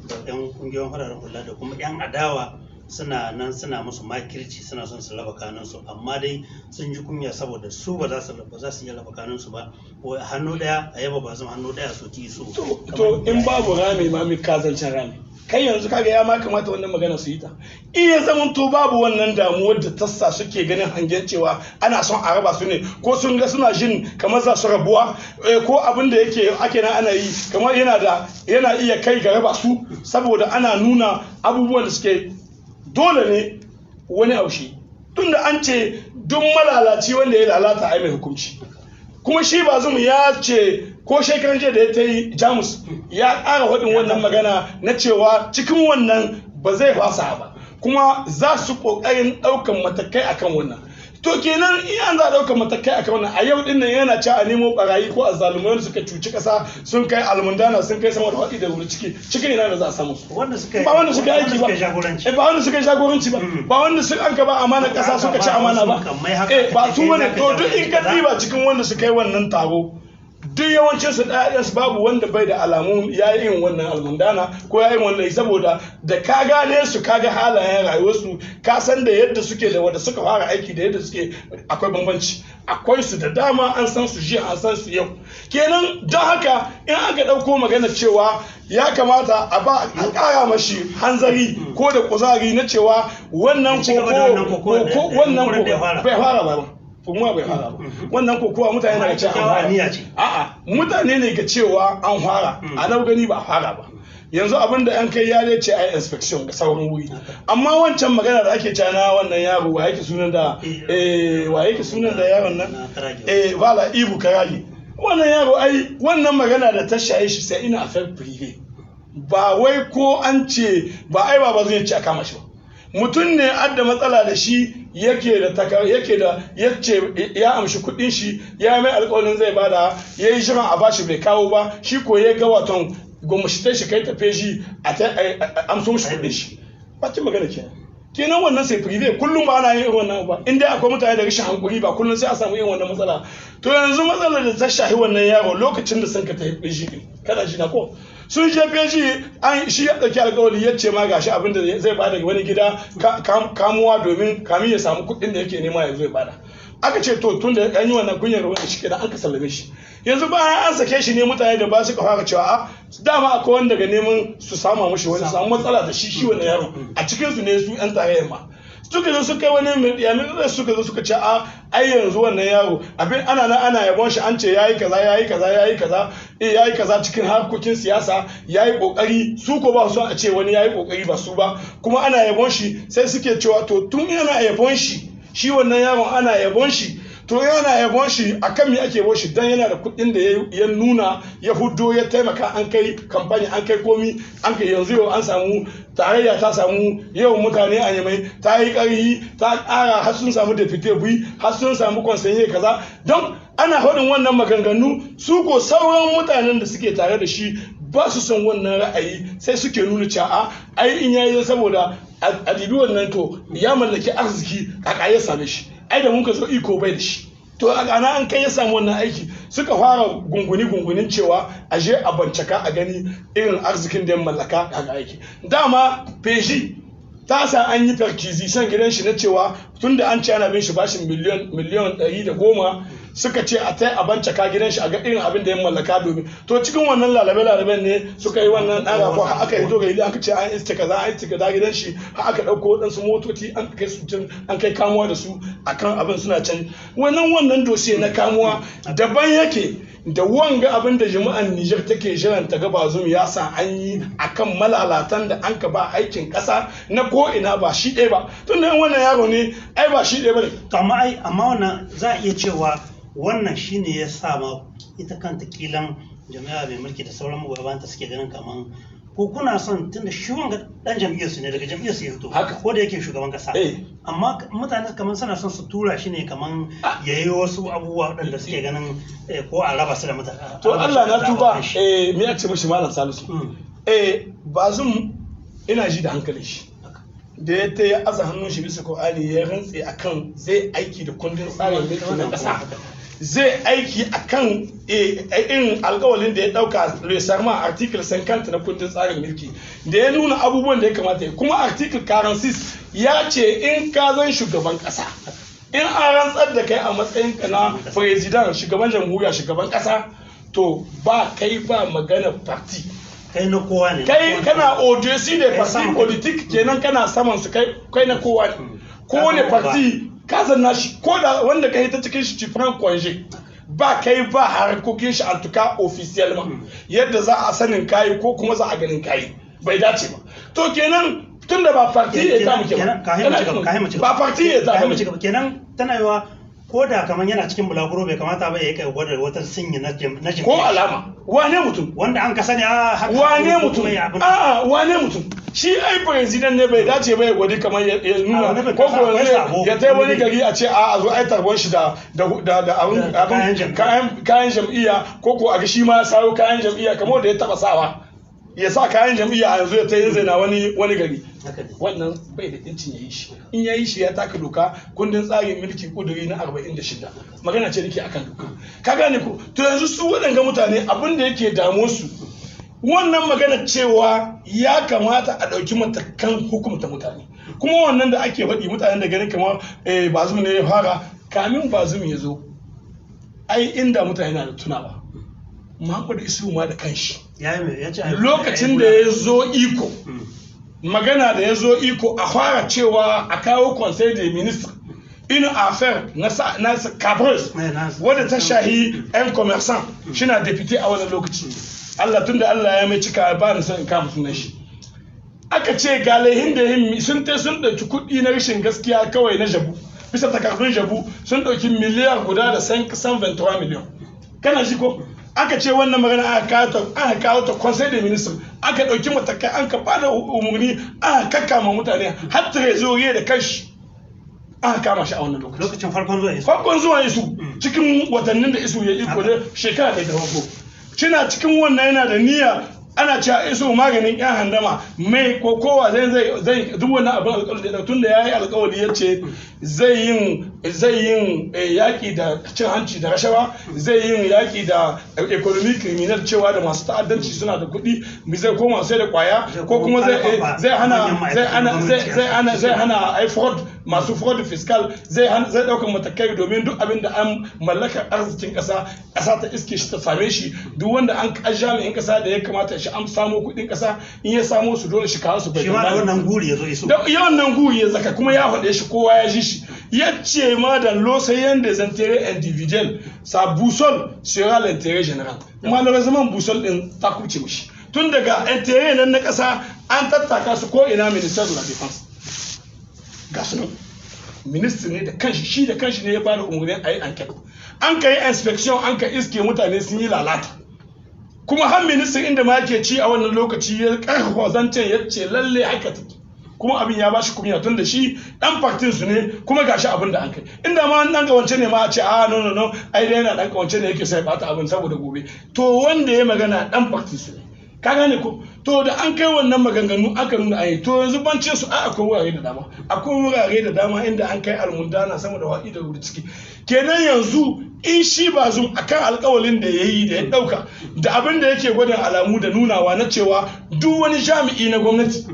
da yan kungiyoyin fararen hula da kuma yan adawa suna nan suna musu makirci, suna son su raba kanunsu, amma dai sun ji kunya saboda su ba za su iya raba kanunsu ba. Wai hannu daya a yaba ba zama hannu daya su ki su. To, in babu rami ma mi kazancin rami? Kai yanzu kaga ya ma kamata wannan magana su yi ta in ya zama to babu wannan damuwar da tassa suke ganin hangen cewa ana son a raba su ne, ko sun ga suna jin kamar za su rabuwa, ko abin da yake ake nan ana yi kamar yana da yana iya kai ga raba su, saboda ana nuna abubuwan da suke dole ne wani aushi, tunda an ce duk malalaci wanda ya lalata ai mai hukunci. Kuma shi Bazum ya ce ko shekaran jiya da ya ta yi Jamus ya ƙara faɗin wannan magana na cewa cikin wannan ba zai fasa ba, kuma za su ƙoƙarin ɗaukan matakai akan wannan. To kenan in an za a ɗaukan matakai akan wannan, a yau ɗin nan yana cewa a nemo barayi ko azzalumai wanda suka cuci ƙasa, sun kai almundana, sun kai sama da faɗi da wuri ciki cikin ina da za a samu su? Wanda suka Ba wanda suka yi aiki ba. suka jagoranci. Ba wanda suka yi jagoranci ba, ba wanda suka an ka ba amana ƙasa suka ci amana ba. Mukammai haka Ba aka ce su kai bane. zaka To, duk in ka jagoranci kaza. diba cikin wanda suka yi wannan taro, duk yawancin su ɗaya su babu wanda bai da alamun ya yi irin wannan almundana ko ya yi wannan, saboda da ka gane su, ka ga halayen rayuwarsu, ka san da yadda suke da wanda suka fara aiki da yadda suke akwai bambanci. Akwai su da dama, an san su jiya, an san su yau. Kenan don haka in aka ɗauko magana cewa ya kamata a ba a ƙara mashi hanzari ko da kuzari na cewa wannan Ci gaba da wannan koko kokowa wannan da ya koko fara. bai fara ba, kuma bai fara ba wannan kokowa. Mutane na ga cewa an Amma fara. aniya ce. A'a, mutane ne ga cewa an fara, a nau gani ba a fara ba. Yanzu abin da yan kai ya ce ai inspection ga sauran wuri, amma wancan magana da ake cewa na wannan yaro, wa yake sunan da wa yake sunan da yaron nan? Na Karage. Wala Ibu Karage. Wannan yaro ai wannan magana da ta shaye shi sai ina affaire privée, ba wai ko an ce ba ai ba zai ce a kama shi ba. Mutum ne adda matsala da shi, yake da taka yake da yace ya amshi kuɗin shi, ya mai alƙawarin zai bada, ya yi shirin a bashi bai kawo ba. Shi ko ya ga waton gwamnati shi kai tafe shi a ta amso mishi kuɗin shi. Bakin magana kenan. Kenan wannan sai privé. Kullum ba ana yin irin wannan ba, in dai akwai mutane da rashin hankuri ba kullum sai a samu irin wannan matsala. To yanzu matsalar da ta shahi wannan yaro, lokacin da sun ka tafi feshi, kana shi na ko sun je feshi, an shi ya dauki alkawari ya ce ma gashi abin da zai bada wani gida kamuwa domin kamin ya samu kuɗin da yake nema ya zo ya bada. Aka ce to tun da an yi wannan kunyar wani shi kenan, an ka sallame shi. Yanzu bayan an sake shi ne mutane da ba su fara cewa a dama akwai wanda daga neman su sama mushi wani samu matsala da shi shi wannan yaro. A cikin su ne su yan tarayyar ma suka zo suka yi wani mai yamin, suka zo suka ce a ai yanzu wannan yaro abin ana nan ana yabon shi, an ce yayi kaza, yayi kaza, yayi kaza, yayi kaza cikin harkokin siyasa, yayi kokari. Su ko ba su a ce wani yayi kokari ba su ba, kuma ana yabon shi. Sai suke cewa to tun yana yabon shi, shi wannan yaron ana yabon shi, to yana yabon shi akan me ake yabon shi? Dan yana da kuɗin da ya nuna ya hudo ya taimaka an kai kamfani, an kai komi, an kai. Yanzu yau an samu tarayya ta samu yawan mutane a Yamai, ta yi ƙarhi, ta ƙara har sun samu député biyu, har sun samu conseiller kaza. Don ana faɗin wannan maganganu, su ko sauran mutanen da suke tare da shi ba su son wannan ra'ayi, sai suke nuna cewa a ai in yayi saboda a dibi wannan, to ya mallaki arziki, kaka ya same shi, ai da muka zo iko bai da shi, to a ana an kai ya samu wannan aiki. Suka fara gunguni gungunin cewa a je a bancaka a gani irin arzikin da ya mallaka haka aiki. Dama feshi ta sa an yi perquisition gidan shi na cewa tunda an ce ana bin shi bashin miliyon 110, suka ce a tai a bancaka gidan shi a ga irin abin da ya mallaka. Domin to cikin wannan lalabe lalaben ne suka yi wannan ɗan rafo, har aka hito ga hili aka ce an iske kaza, an iske kaza gidan shi, har aka ɗauko waɗansu motoci an kai su can, an kai kamuwa da su akan abin suna can. Wannan dosiye na kamuwa daban yake da wanga abin da jama'an Niger take jiran ta ga Bazoum ya sa an yi akan malalatan da an ka ba aikin ƙasa na ko ina, ba shi ɗaya ba, tun da wannan yaro ne ai ba shi ɗaya ba ne. To amma ai amma wannan za a iya cewa wannan shine ya sa ma ita kanta kilan jami'a mai mulki da sauran magoya ta suke ganin kaman ko kuna son, tunda shi wanga dan jam'iyyar su ne, daga jam'iyyar su ya fito, Haka. ko da yake shugaban kasa, amma mutane kaman suna son su tura shi ne kaman yayi wasu abubuwa waɗanda suke ganin ko a raba su da mutane. To Allah na tuba, me ya ce mishi, Malam Salisu, Bazoum ina ji da hankalin shi da ya ta ya aza hannun shi bisa Qur'ani ya rantse akan zai aiki da kundin tsarin mulki na ƙasa, zai aiki akan irin alkawalin da ya dauka, le serment, article 50 na kundin tsarin mulki da ya nuna abubuwan da ya kamata ya. Kuma article 46 ya ce in ka zan shugaban kasa, in an rantsar da kai a matsayin ka na president, shugaban jamhuriya, shugaban kasa, to ba kai ba magana parti. Kai na kowa ne. Kai kana au-dessus des Kai partis sama. politiques, kenan kana saman su, kai na kowa ne. Kowane Ka zama parti ka zanna shi, ko da wanda kai ta cikin shi, tu prends congé, ba kai ba harkokin shi, en tout cas officiellement yadda za a sanin kayi ko kuma za a ganin kayi bai dace ba. To kenan tunda ba parti ya ta muke ba, Kahin mu ci gaba, kahin mu ci gaba. ba parti ya ta Kahin mu muke ci gaba. Kenan tana yiwa ko da kaman yana cikin bulaguro bai kamata ba ya kai gwada wata sinyi na ko alama. Wane mutum? Wanda an ka sani a haka Wane ko mutum? kuma ya abin. A'a, wane mutum? Shi ai president ne, bai dace ba ya gwadi kamar ya A nuna wani bai ko kasa ko akwai sabo. ya tai wani gari a ce a zo ai tarbon shi da abun Da abun kayan jam'iyya. Kayan jam'iyya, ko ko a ga shi ma ya sayo kayan jam'iyya kamar da ya taba sawa, ya sa kayan jam'iyya a yanzu ya ta yin zaina wani gari. Haka ne. Wannan bai da incin ya yi shi. In ya yi shi ya taka doka, kundin tsarin mulki kuduri na 46, magana ce nake akan doka, ka gane ko? To yanzu su waɗanga mutane abin da yake damu su wannan magana cewa ya kamata a ɗauki matakan hukumta mutane. Kuma wannan da ake faɗi, mutanen da ganin kamar Bazoum ne ya fara, kamin Bazoum ya zo ai inda mutane na da tunawa, Muhammadu Isu ma da kanshi Ya yi mai ya ce ai- lokacin da ya zo iko, magana da ya zo iko a fara cewa a kawo conseil des ministres une affaire na scabreuse wadda ta shahi 'yan commerçant, shina député a wannan lokaci. Allah tunda Allah ya mai cika, ba ni son in kama sunan shi. Aka ce ga laihin da yin sun te sun ɗauki kuɗi na rashin gaskiya kawai na jabu, bisa takardun jabu sun ɗauki miliyar guda da 523 miliyan, kana shi ko? Aka ce wannan magana aka kawo ta conseil des ministres, aka ɗauki matakai, an ka bada umarni, aka kakkama mutane, har trésorier da kanshi aka kama shi a wannan lokaci. Lokacin farkon zuwa Isu. Farkon zuwa Isu, cikin watannin da Isu ya iko da shekara ta farko, cina cikin wannan yana da niyya, ana cewa Isu maganin yan handama mai ko kowa zai duk wannan abin alƙawari da tun da yayi alƙawari ya ce zai yin yaƙi da cin hanci da rashawa, zai yin yaƙi da économie criminelle, cewa da masu ta'addanci suna da kuɗi mi zai koma sai da kwaya, ko kuma zai hana ai fraud, masu fraud fiscal, zai ɗaukar matakai domin duk abin da an mallaka arzikin ƙasa, ƙasa ta iske shi ta same shi. Duk wanda an jami'in ƙasa da ya kamata shi an samo kuɗin ƙasa, in ya samo su dole shi kawo su. Bai shi ma da wannan guri ya zo Isu. Da yawan nan guri ya zaka, kuma ya faɗe shi, kowa ya ji shi, ya ce ma dans l'océan des intérêts individuels, sa boussole sera l'intérêt général. Malheureusement boussole din ta kuce mishi, tun daga intérêt nan na ƙasa an tattaka su ko ina. Ministère de la défense ga su nan, ministre ne da kanshi, shi da kanshi ne ya bada umarnin a yi enquête, an ka yi inspection, an ka iske mutane sun yi lalata. Kuma har ministan inda ma yake ci a wannan lokaci ya karfafa zancen, ya ce lalle haka take. Kuma abin ya bashi kunya tun da shi dan partin su ne, kuma gashi abin da an kai. Inda ma dan kawance ne ma a ce a no no no, ai dai yana dan kawance ne yake sai bata abin saboda gobe. To wanda ya magana dan partin su ne. Ka gane ko? To da an kai wannan maganganu aka nuna ayi, to yanzu bancin su ai akwai wurare da dama, akwai wurare da dama inda an kai almundana sama da wa'i da wuri ciki. Kenan yanzu in shi Bazum akan alkawalin da yayi da ya dauka da abin da yake gwada alamu da nunawa na cewa duk wani jami'i na gwamnati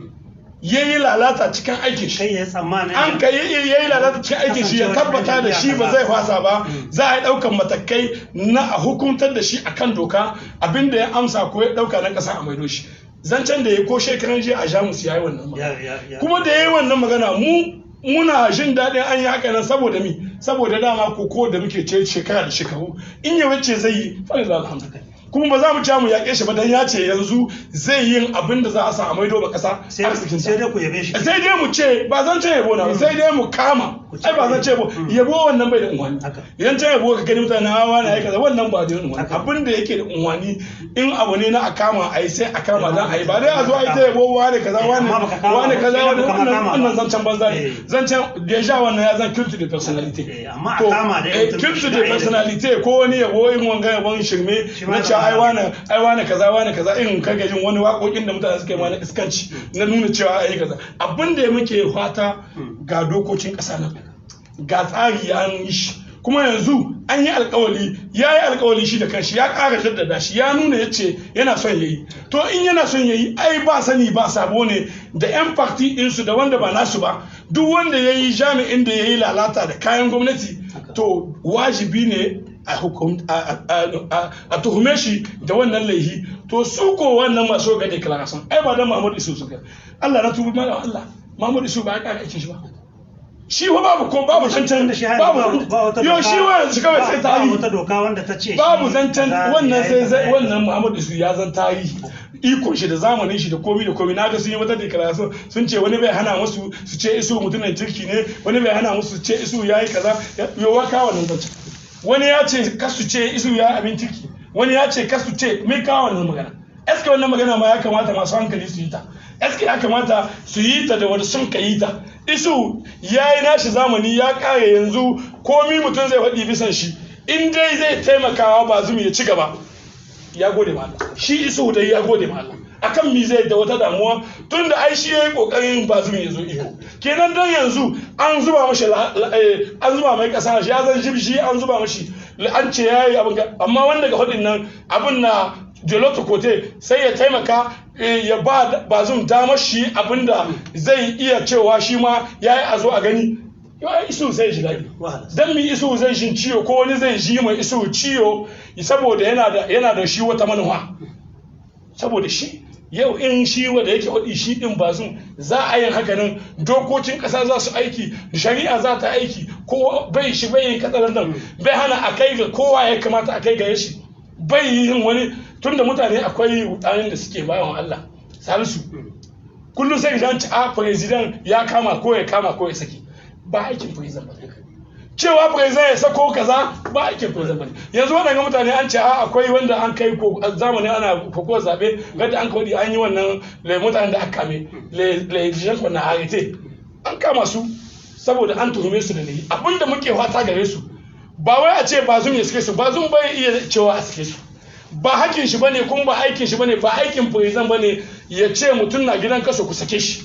yayi lalata cikin aikin shi, Kai ya tsammanin an ka yi lalata cikin aikin shi, ya tabbata da shi ba zai fasa ba, za a yi ɗaukan matakai na a hukuntar da shi akan doka. Abinda ya amsa ko ya ɗauka na ƙasa a maido shi. Zancen da ya ko shekaran jiya a Jamus ya yi wannan magana. Kuma da ya yi wannan magana, mu muna jin daɗin an yi haka nan. Saboda mi? Saboda dama koko da muke ce shekara da shekaru, in ya wuce zai yi, falillah alhamdu. Kuma ba za mu ci mu yaƙe shi ba dan ya ce yanzu zai yin abin da za a sa a maido ba ƙasa arzikin. Sai dai ku yabe shi. Sai dai mu ce ba zan ce yabo na ba, sai dai mu kama. Ai ba zan ce yabo, yabo wannan bai da unhwani. Idan ce yabo ka gani mutane hawa na kaza, wannan ba da unhwani. Abin da yake da unhwani, in abu ne na a kama ai, sai a kama dan ai, ba dai a zo ai ta yabo wane kaza, wane wane kaza, wane wannan, wannan zancen banza ne. Zancen déjà wannan ya zan culte de personnalité. Amma a kama dai culte de personnalité ko wani yabo in wanga yabon shirme na cewa ai wane, ai wane kaza, wane kaza, irin kage jin wani waƙoƙin da mutane suka yi ma na iskanci na nuna cewa ai kaza. Abin da muke fata, ga dokokin ƙasa nan, ga tsari an yi shi, kuma yanzu an yi alkawali, ya yi alkawali shi da kanshi, ya ƙara jaddada shi, ya nuna ya ce yana son ya yi. To in yana son ya yi, ai ba sani ba sabo ne da 'yan parti ɗinsu da wanda ba nasu ba, duk wanda ya yi jami'in da ya yi lalata da kayan gwamnati, to wajibi ne a tuhume shi da wannan laihi. To su ko wannan masu ga déclaration, ai ba dan Muhammadu Isu suka, Allah na tubi mana Allah, Muhammadu Isu ba ya ƙara aikin shi ba. Shi fa babu ko babu zancen, babu yo shi wa yanzu kawai sai tarihi. Wata doka wanda ta ce babu zancen wannan, sai wannan Muhammadu Isu ya zan tarihi, iko shi da zamanin shi da komi da komi. Naga sun yi wata déclaration, sun ce wani bai hana musu su ce Isu mutumin kirki ne, wani bai hana musu su ce Isu yayi kaza. Yo wa ka wannan zancen? Wani ya ce kasu ce Isu ya abin kirki, wani ya ce kasu ce mai kawo wannan magana. Eske wannan magana ma ya kamata masu hankali su yi ta? Eske ya kamata su yi ta da wani sun ka yi ta? Isu ya yi nashi zamani ya kare, yanzu komi mutum zai faɗi bisan shi, in dai zai taimakawa Bazum ya ci gaba, ya gode ma Allah. Shi Isu dai ya gode ma Allah. Akan mi zai da wata damuwa? Tun da ai shi yayi kokarin Bazum ya zo iko. Kenan dan yanzu an zuba mashi, an zuba mai kasa, shi ya zan jibshi, an zuba mashi, an ce yayi abin. Amma wanda ga hudin nan abin na de l'autre côté, sai ya taimaka ya ba Bazum damar shi abinda zai iya cewa shi ma yayi a zo a gani. Yau Isu zai ji daɗi. Dan mi Isu zai jin ciwo ko wani zai ji mai Isu ciwo? Saboda yana da shi wata manufa. Saboda shi yau in shi wanda yake hudi shi din Bazum, za a yin haka nan, dokokin kasa za su aiki, shari'a za ta aiki, ko bai shi bai yin katsalandan, bai hana a kai ga kowa ya kamata a kai ga shi, bai yin wani. Tunda mutane akwai mutanen da suke bayan Allah Salisu, kullum sai ka ci a président ya kama ko ya kama ko ya saki. Ba aikin président ba cewa président ya sako kaza, ba aikin président ba. Yanzu waɗanda mutane an ce a akwai wanda an kai ko zamani ana koko zabe gadda an kawai an yi wannan le mutanen da aka kame le gens na arrêté, an kama su saboda an tuhume su da laifi. Abinda muke fata gare su, ba wai a ce Bazum ya sake su. Bazum bai iya cewa a sake su, ba hakkin shi bane, kuma ba aikin shi bane, ba aikin président bane ya ce mutum na gidan kaso ku sake shi.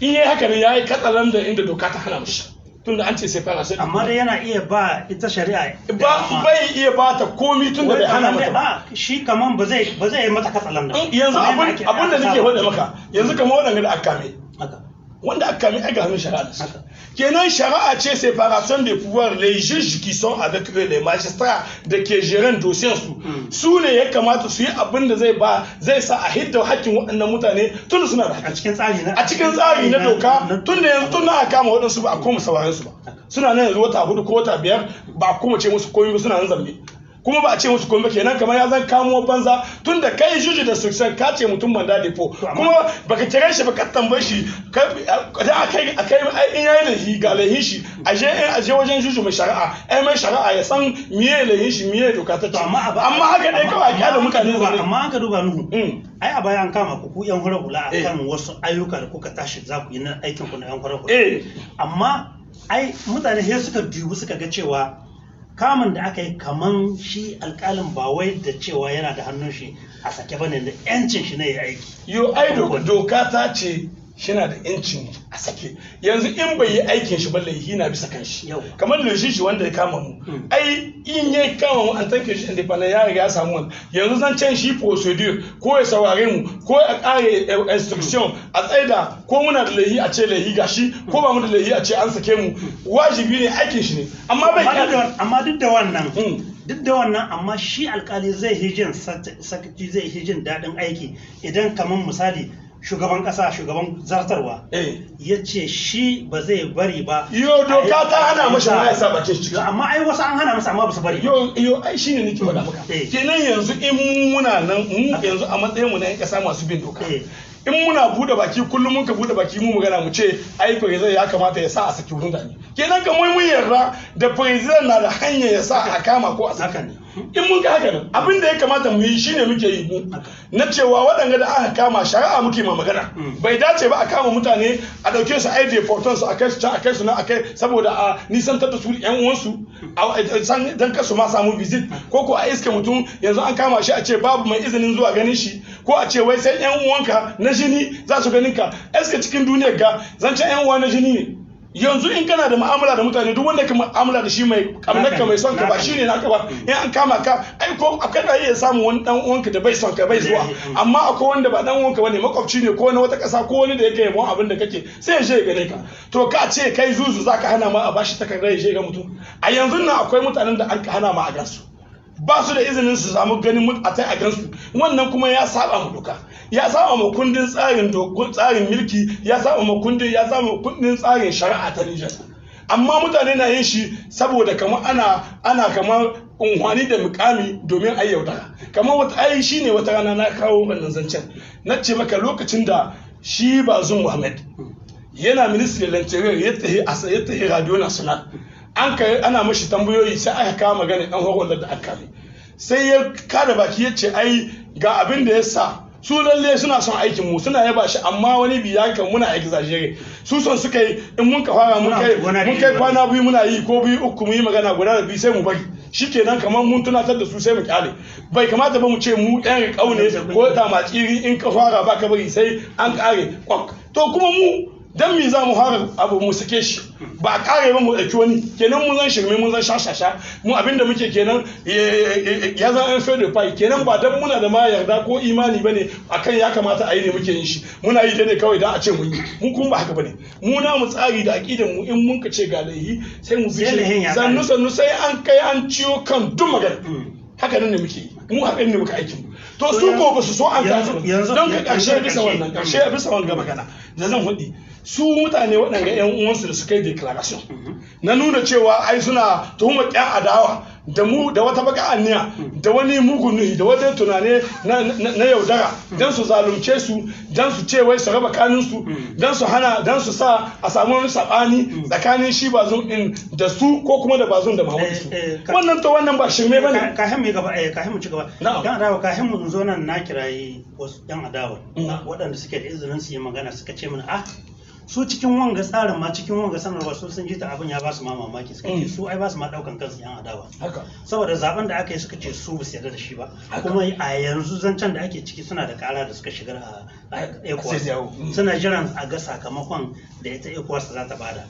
In yayi haka ne yayi katsalan da inda doka ta hana mishi, tunda an ce sai fara sai. Amma dai yana iya ba ita shari'a ba, bai iya ba ta komi tunda bai hana mata ba. Shi kaman ba zai yi mata katsalan da yanzu abin da nake faɗa maka yanzu, kamar waɗanda da aka kame, wanda aka kame ai ga hannun shari'a da su. Kenan shari'a ce, séparation des pouvoirs, les juges qui sont avec eux, les magistrats da ke jiran dossier su, su ne ya kamata su yi abin da zai ba zai sa a hidda hakkin waɗannan mutane, tun suna da a cikin tsari na a cikin tsari na doka. Tun da yanzu tun na aka kama waɗansu, ba a koma sauraren su ba, suna nan yanzu wata 4 ko wata 5, ba a koma ce musu komai ba, suna nan zamne kuma ba a ce musu komai ba. Kenan kamar ya zan kamo banza, tun da kai juge d'instruction ka ce mutum mandat dépôt, kuma baka kira shi ba ka tambaye shi da akai akai in yayi laifi, ga laifin shi, aje in aje wajen juge mai shari'a, ai mai shari'a ya san miye laifin shi, miye doka ta ce. Amma haka dai kawai a kyale mutane zaune. Amma aka duba, Nuhu, ai a baya an kama ku yan hura hula akan wasu ayyuka da kuka tashi za ku yi na aikin ku na yan hura hula. Amma ai mutane sai suka dubi suka ga cewa Kamun da aka yi kaman shi alkalin ba wai da cewa yana da hannun shi a sake bane, da yancin shi ne ya aiki. Yo, ai doka ta ce shina da yancin a sake. Yanzu in bai yi aikin shi ba, laihi na bisa kan shi. Kamar laifi shi wanda ya kama mu, ai in ya kama mu an tanke shi independent, ya riga ya samu wani. Yanzu zan can shi procedure, ko ya saurare mu, ko ya kare instruction, a tsaida ko muna da laihi a ce laihi gashi, ko ba mu da laihi a ce an sake mu. Wajibi ne, aikin shi ne, amma bai Amma duk da wannan, duk da wannan, amma shi alkali zai yi jin sakaci, zai yi jin daɗin aiki idan kamar misali shugaban kasa, shugaban zartarwa, ya ce shi ba zai bari ba. Yo, doka ta hana mashi ma ya sa bakin shi. Amma ai wasu an hana masa amma ba su bari. Yo yo, ai shine nake faɗa maka. Kenan yanzu in muna nan, mu yanzu a matsayin mu na yan kasa masu bin doka, in muna bude baki kullum, mun ka bude baki mu magana mu ce ai president ya kamata ya sa a saki mutane, kenan kamar mun yarda da president na da hanya ya sa a kama ko a saki. In mun ga haka nan, abin da ya kamata mu yi shine muke yi mu, na cewa waɗanda da aka kama, shari'a muke ma magana. Bai dace ba a kama mutane, a ɗauke su, ai deportation su, a kai su can, a kai su nan, a kai saboda a nisantar da su yan uwansu, a dan kasu ma samu visit, ko a iske mutum yanzu an kama shi, a ce babu mai izinin zuwa ganin shi, ko a ce wai sai yan uwanka na jini za su ganin ka. Eske cikin duniyar ga zancen yan uwa na jini ne? Yanzu in kana da mu'amala da mutane, duk wanda ka mu'amala da shi, mai kamar mai son ka, ba shine naka ba. In an kama ka, ai ko akwai da iya samun wani dan uwanka da bai son ka bai zuwa, amma akwai wanda ba dan uwanka bane, makwabci ne ko na wata kasa, ko wani da yake yabon abin da kake, sai ya je ya gane ka. To ka ce kai zuzu zaka hana ma a bashi takardar ya je ga mutum? A yanzu nan akwai mutanen da an hana ma a gansu, ba su da izinin su samu ganin a tai a gansu. Wannan kuma ya saba mu doka, ya saba mu kundin tsarin mulki, ya saba mu kundin ya saba mu kundin tsarin shari'a ta Niger. Amma mutane na yin shi saboda kamar ana kamar unhwani da mukami domin ai yaudara. Kamar wata ai shine wata rana na kawo wannan zancen, na ce maka lokacin da shi Bazoum Muhammad yana ministre de l'Intérieur, ya tahi Radio Nationale, an kai ana mashi tambayoyi, sai aka kawo magana dan horon da aka kame, sai ya kada baki ya ce ai ga abin da ya sa su lalle suna son aikin mu, suna yaba shi, amma wani biya kan muna exaggerate. Su son suka yi in mun ka fara, mun kai kwana 2 muna yi, ko 2 3, mu yi magana guda da biyu sai mu bari, shikenan, kamar mun tunatar da su sai mu kyale. Bai kamata ba mu ce mu ɗan riƙau ne ko tamatsiri, in ka fara ba ka bari sai an kare kwak. To kuma mu dan me za mu fara abu mu sake shi ba a kare ba, mu ɗauki wani? Kenan mun zan shirme, mun zan shashasha. Mu abinda muke kenan ya zan an feu de paille kenan. Ba dan muna da ma yarda ko imani bane akan ya kamata a yi ne muke yin shi, muna yi ne kawai dan a ce mun yi. Mu kuma ba haka bane. Mu na mu tsari da aqidan mu, in mun ka ce ga laihi, sai mu bi shi sannu sannu, sai an kai an ciyo kan duk magana. Haka nan ne muke yi mu, haka ne muka aikin mu. To su ko ba su so an tafi don ka karshe bisa wannan, karshe bisa wannan magana da zan hudi, su mutane waɗanda yan uwansu da suka yi declaration na nuna cewa ai suna tuhumar ƴan adawa da mu da wata baka aniya, da wani mugun nuhi, da wata tunane na yaudara, don su zalunce su, don su ce wai su raba kaninsu, don su hana, don su sa a samu wani sabani tsakanin shi Bazoum din da su, ko kuma da Bazoum da Muhammadu su. Wannan to wannan ba shirme bane. Kafin mu gaba, kafin mu ci gaba, dan adawa, kafin mu zo nan, na kirayi wasu yan adawa waɗanda suke da izinin su yi magana, suka ce mana ah, su cikin wanga tsarin ma, cikin wanga sanarwa, su sun ji ta, abin ya ba su ma mamaki. Suka ce su ai ba su ma daukan kansu yan adawa, saboda zaben da aka yi, suka ce su ba su yarda da shi ba. Kuma a yanzu zancen da ake ciki, suna da kara da suka shigar a ECOWAS, suna jiran a ga sakamakon da ita ECOWAS za ta bada.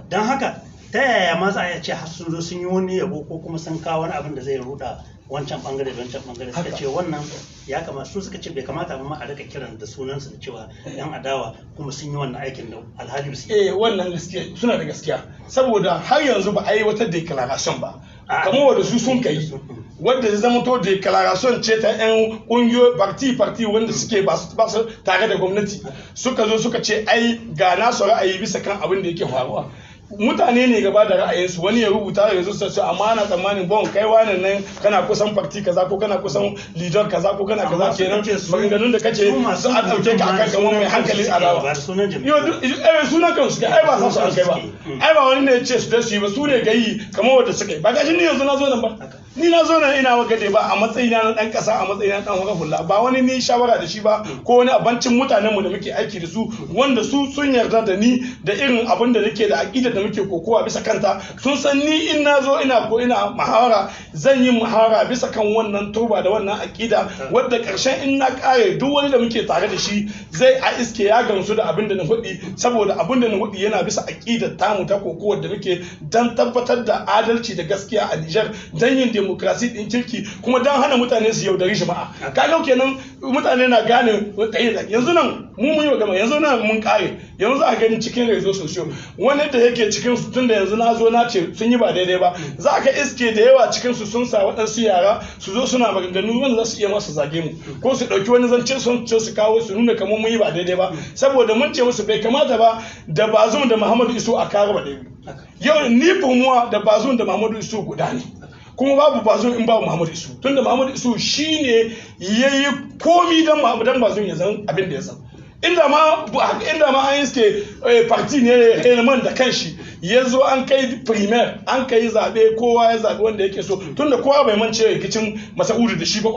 Don haka ta yaya ma za a iya ce har sun zo sun yi wani yabo ko kuma sun kawo wani abin da zai ruda wancan bangare da wancan bangare? Suka ce wannan ya kamata, su suka ce bai kamata ba ma a rika kiran da sunansu da cewa yan adawa kuma sun yi wannan aikin da alhali ba su yi. Eh, wannan gaskiya, suna da gaskiya, saboda har yanzu ba a yi wata declaration ba kamar wanda su sun kai, wadda zai zama to declaration ce ta yan kungiyoyi, parti parti wanda suke ba su tare da gwamnati, suka zo suka ce ai ga nasu ra'ayi bisa kan abin da yake faruwa. Mutane ne gaba da ra'ayinsu, wani ya rubuta yanzu su, amma ana tsammanin bon kai wani nan kana kusan parti kaza, ko kana kusan leader kaza, ko kana kaza, kenan maganganun da kace su a dauke ka akan kamar mai hankali adawa. Yo, eh, sunan kansu kai, ai ba sa su an kai ba, ai ba wani ne ya ce su da su yi ba, su ne gayi kamar wanda suka yi. Ba gashi ni yanzu na zo nan ba. Ni na zo nan ina waka ba a matsayina na dan kasa, a matsayina na dan waka hula, ba wani ni shawara da shi ba ko wani abincin mutanen mu da muke aiki da su, wanda su sun yarda da ni da irin abin da nake da aqida da muke kokowa bisa kanta. Sun san ni in na zo ina ko ina muhawara, zan yi muhawara bisa kan wannan turba da wannan aqida, wadda karshen in na kare, duk wani da muke tare da shi zai a iske ya gamsu da abin da na hudi, saboda abin da na hudi yana bisa aqidar tamu ta kokowar da muke dan tabbatar da adalci da gaskiya a Niger, dan yin demokrasi din kirki, kuma dan hana mutane su yaudari jama'a. Kaga kenan mutane na gane yanzu nan mu mun yi gama, yanzu nan mun kare. Yanzu a gani cikin réseaux sociaux wani da yake cikin su, tunda yanzu na zo na ce sun yi ba daidai ba, za ka iske da yawa cikin su sun sa waɗansu yara su zo suna maganganu wanda za su iya masu zage mu ko su ɗauki wani zance sun ce su kawo su nuna kamar mun yi ba daidai ba, saboda mun ce musu bai kamata ba da Bazum da Muhammadu Isu a kare ba daidai. Yau ni fumuwa da Bazum da Muhammadu Isu guda ne, kuma babu Bazum in babu Muhammadu Isu, tunda Muhammadu Isu shine yayi komi dan Bazum ya zan abin da ya san. Inda ma an iske parti ne Helman da kanshi ya zo an kai primaire, an kai zabe, kowa ya zabi wanda yake so, tunda kowa bai mance rikicin Masa'udu da shi ba,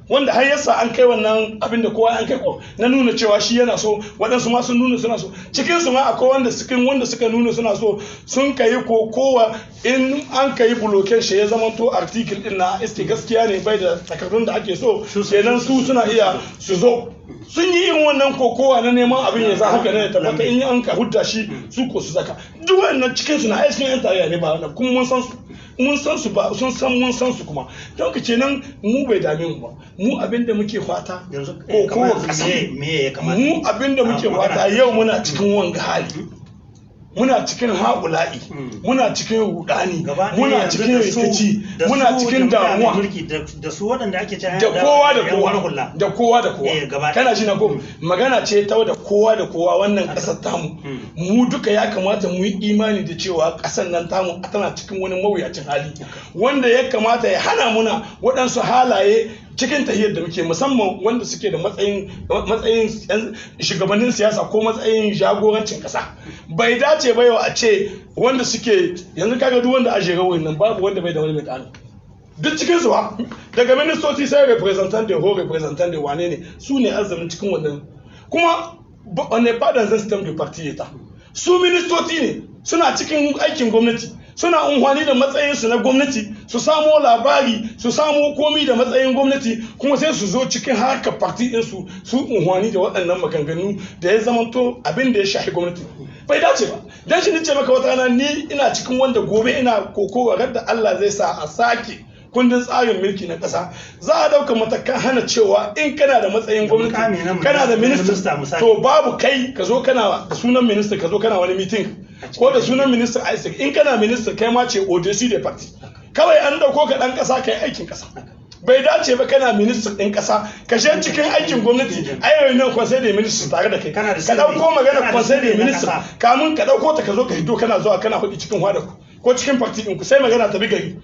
wanda har yasa an kai wannan abin da kowa an kai ko na nuna cewa shi yana so, waɗansu ma sun nuna suna so, cikin su ma akwai wanda cikin wanda suka nuna suna so sun kai ko kowa in an kai bloken shi ya zama to article din na iske gaskiya ne bai da takardun da ake so, kenan su suna iya su zo sun yi irin wannan kokowa na neman abin ya za haka ne tabbata in an ka hudda shi su ko su zaka duk wannan cikin su na aikin yan tarayya ne ba wannan, kuma mun san su, mun san su ba sun san mun san su, kuma don ka kenan mu bai dame mu ba. Mu abin da muke fata yanzu kokowa kasa me ya kamata mu abin da muke fata yau muna cikin wanga hali, muna cikin haƙula'i, muna cikin rudani, muna cikin rikici, muna cikin damuwa da su waɗanda ake cewa da kowa da kowa da kowa da kowa. Kana ji na ko magana ce ta da kowa da kowa. Wannan ƙasar tamu mu duka ya kamata mu yi imani da cewa ƙasar nan tamu tana cikin wani mawuyacin hali wanda ya kamata ya hana muna waɗansu halaye cikin tahiyar da muke, musamman wanda suke da matsayin shugabannin siyasa ko matsayin jagorancin kasa. Bai dace ba yau a ce wanda suke yanzu kaga duk wanda a jere wurin nan babu wanda bai da wani mai duk cikin su daga ministoci sai representant da ho representant da wane ne su ne azumin cikin wannan, kuma on n'est pas dans un système de parti état. Su ministoci ne suna cikin aikin gwamnati, suna unhwani da matsayinsu na gwamnati su samo labari, su samo komi da matsayin gwamnati, kuma sai su zo cikin harkar parti ɗinsu su unhwani da waɗannan maganganu da ya zamanto abin da ya shafi gwamnati. Bai dace ba. Dan shi nace maka wata rana ni ina cikin wanda gobe ina kokowa da Allah zai sa a sake kundin tsarin mulki na ƙasa, za a ɗauka matakan hana cewa in kana da matsayin gwamnati, kana da minista, to babu kai ka zo kana da sunan minista ka zo kana wani meeting ko da sunan minista Isaac. In kana minista kai ma ce ODC da party, kawai an ɗauko ka ɗan ƙasa kai aikin ƙasa. Bai dace ba kana minista ɗin ƙasa ka je cikin aikin gwamnati ai nan conseil des ministres tare da kai, ka ɗauko magana conseil des ministres kamun ka ɗauko ta ka zo ka hito kana zuwa kana hudu cikin hwada ko cikin party ɗinku, sai magana ta bi gari.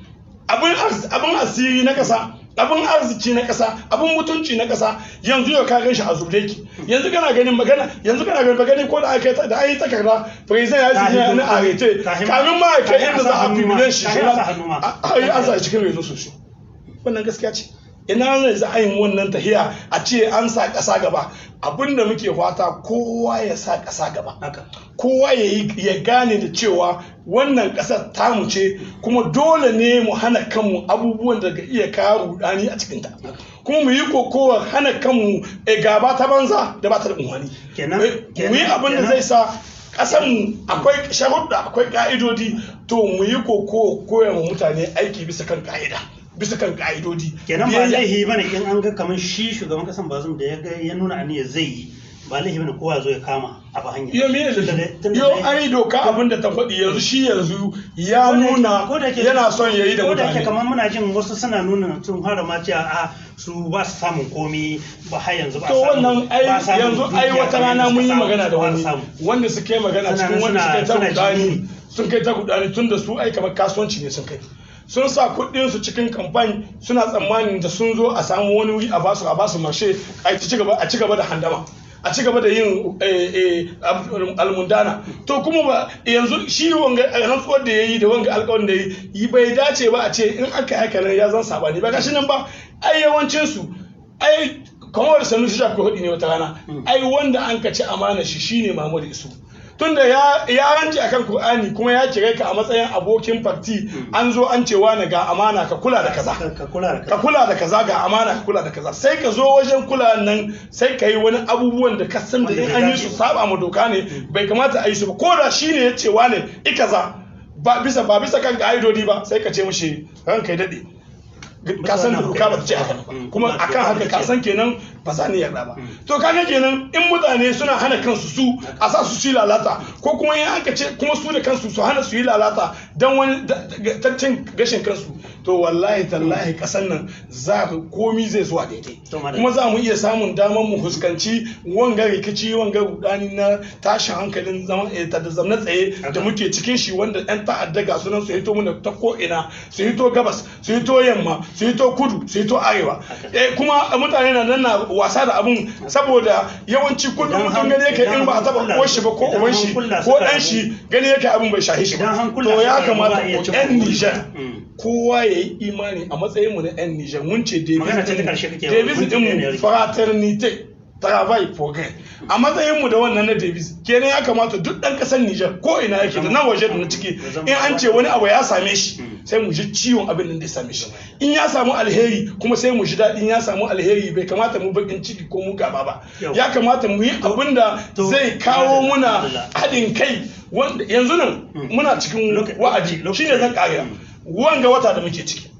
Abin asiri na ƙasa, abin arziki na ƙasa, abin mutunci na ƙasa, yanzu yau ka ganshi a zubde ki. Yanzu kana ganin magana, yanzu kana ganin magana ko da aka da ayi takarda president ya yi na arete kamin ma kai inda za a publish shi ai an sa cikin réseaux sociaux. Wannan gaskiya ce. Ina ne za a yi wannan tahiya a ce an sa ƙasa gaba? Abinda muke fata kowa ya sa ƙasa gaba, kowa ya gane da cewa wannan ƙasar tamu ce, kuma dole ne mu hana kanmu abubuwan da ga iya kawo rudani a cikinta, kuma mu yi kokowar hana kanmu gaba ta banza da ba ta da unhwani. Mu yi abin da zai sa ƙasanmu akwai sharuɗa, akwai ƙa'idodi, to mu yi kokowa koya wa mutane aiki bisa kan ƙa'ida, bisa kan ka'idodi. Kenan ba laihi bane in an ga kamar shi shugaban kasan Bazum da ya ga ya nuna aniyar zai yi, ba laihi bane kowa zo ya kama abu hanya. Yo me ne? Yo ai doka abin da ta faɗi yanzu shi yanzu ya nuna yana son yayi da mutane. Ko da yake kamar muna jin wasu suna nuna sun fara ma cewa a su ba su samun komi ba har yanzu ba. To wannan ai yanzu ai wata rana mun yi magana da wani wanda suke magana cikin wanda suka ta gudani, sun kai ta gudani tun da su ai kamar kasuwanci ne sun kai. Sun sa kuɗin su cikin kamfani suna tsammanin da sun zo a samu wani wuri a basu marshe a ci gaba da handama. a ci gaba da yin almundana. To kuma ba yanzu shi wanga rantsuwar da yayi da wanga alƙawarin da yayi bai dace ba a ce in aka haka nan ya zan sabani ba, gashi nan ba. Ai yawancin su ai kamar Sanusi Shafi hudu ne wata rana, ai wanda an ka ci amana shi shine Muhammadu Isu, tunda ya rance akan Qur'ani kuma ya kire ka a matsayin abokin parti, an zo an ce wani ga amana ka kula da kaza, ka kula da ka kula da kaza, ga amana ka kula da kaza, sai ka zo wajen kula nan sai ka yi wani abubuwan da ka san da in an yi su saba ma doka ne, bai kamata a yi su ba, ko da shine ya ce wane i kaza ba bisa kan ka'idodi ba, sai ka ce mishi ranka ya dade, ka san doka ba ta ce haka ba, kuma akan haka ka san kenan ba za ni yarda ba. To kaga kenan in mutane suna hana kansu su a sa su yi lalata, ko kuma in aka ce kuma su da kansu su hana su yi lalata dan wani taccin gashin kansu, to wallahi tallahi kasan nan za komi zai zuwa daidai, kuma za mu iya samun damar mu huskanci wanga rikici, wanga rudani na tashin hankalin zaman da zamna tsaye da muke cikin shi, wanda yan ta'adda ga sunan su hito muna ta ko ina, su hito gabas, su hito yamma, su hito kudu, su hito arewa. Kuma mutane na nan na wasa da abun, saboda yawanci kullum mutum gani yake in ba a taba ko shi ba ko uban shi ko dan shi gani yake abun bai shahi shi ba. To ya kamata yan Niger kowa ya yi imani a matsayin mu na yan Niger, mun ce Davis din mu fraternité travail progrès, a matsayin mu da wannan na Davis kenan ya kamata duk dan kasar Niger ko ina yake da nan waje da na ciki, in an ce wani abu ya same shi sai mu ji ciwon abin da ya same shi, in ya samu alheri kuma sai mu ji daɗin ya samu alheri. Bai kamata mu bakin ciki ko mu gaba ba, ya kamata mu yi abin da zai kawo muna haɗin kai, wanda yanzu nan muna cikin wa'adi shine zan ƙariya. Wanga wata da muke ciki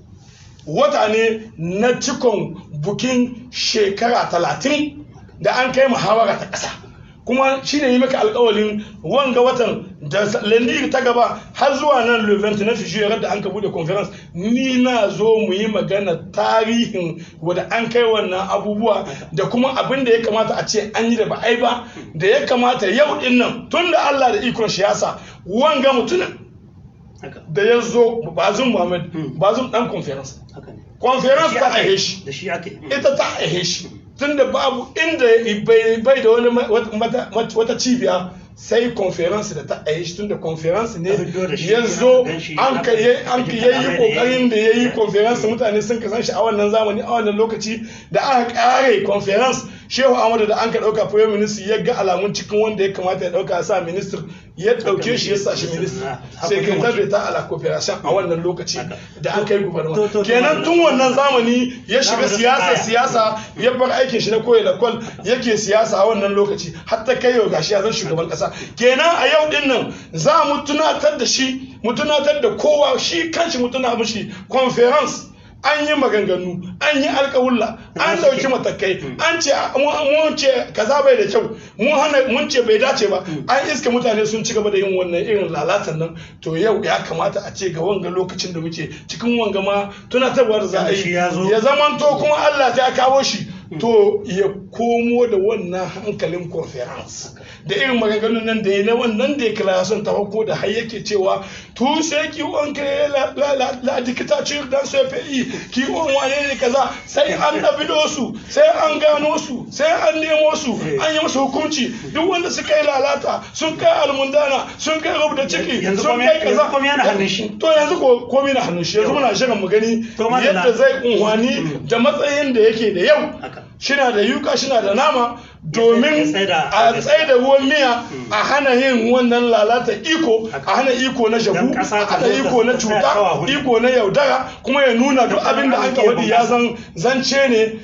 wata ne na cikon bukin shekara 30 da an kai muhawara ta ƙasa, kuma shi ne yi maka alƙawalin wanga watan da lendir ta gaba har zuwa nan le 29 juillet da an ka bude conference, ni na zo mu yi magana tarihin wanda an kai wannan abubuwa da kuma abin da ya kamata a ce an yi da ba ai ba, da ya kamata yau din nan tun da Allah da ikon shi yasa wanga mutumin da ya zo Bazum Muhammad, Bazum dan conference, conference ta aihe shi, ita ta aihe shi, tunda babu inda bai da wani wata cibiya sai conference da ta aihe shi, tunda conference ne ya zo an ka yi kokarin da ya yi conference, mutane sun kasan shi a wannan zamani a wannan lokaci da aka kare conference. Shehu Ahmadu da an ka dauka prime minister ya ga alamun cikin wanda ya kamata ya dauka sa minister, ya dauke shi ya sa shi minister secretary d'État à la coopération a wannan lokaci da an kai gouvernement. Kenan tun wannan zamani ya shiga siyasa ya bar aikin shi na koyi da kwal yake siyasa a wannan lokaci har ta kai yau gashi ya zan shugaban kasa. Kenan a yau din nan za mu tunatar da shi, mu tunatar da kowa, shi kanshi mu tuna mishi conference an yi maganganu, an yi alƙawulla, an ɗauki matakai, an ce mun ce kaza bai da kyau, mun hana, mun ce bai dace ba, an iska mutane sun ci gaba da yin wannan irin lalatan nan. To yau ya kamata a ce ga wanga lokacin da muke cikin wanga ma tunatarwa da za a yi ya zamanto kuma Allah ya kawo shi, to ya komo da wannan hankalin conference da irin maganganun nan da ya na wannan declaration ta farko da har yake cewa tous ceux qui ont créé la dictature dans ce pays qui ont wane ne kaza, sai an dabido su, sai an gano su, sai an nemo su, an yi musu hukunci, duk wanda suka yi lalata, sun kai almundana, sun kai rubuta ciki, sun kai kaza, to yanzu komai na hannun shi. Yanzu muna shirin mu gani yadda zai unhwani da matsayin da yake da yau, shina da yuka, shina da nama, domin a tsaye da ruwan miya, a hana yin wannan lalata iko, a hana iko na jabu, a hana iko na cuta, iko na yaudara, kuma ya nuna duk abin da aka wadi ya zan zance ne,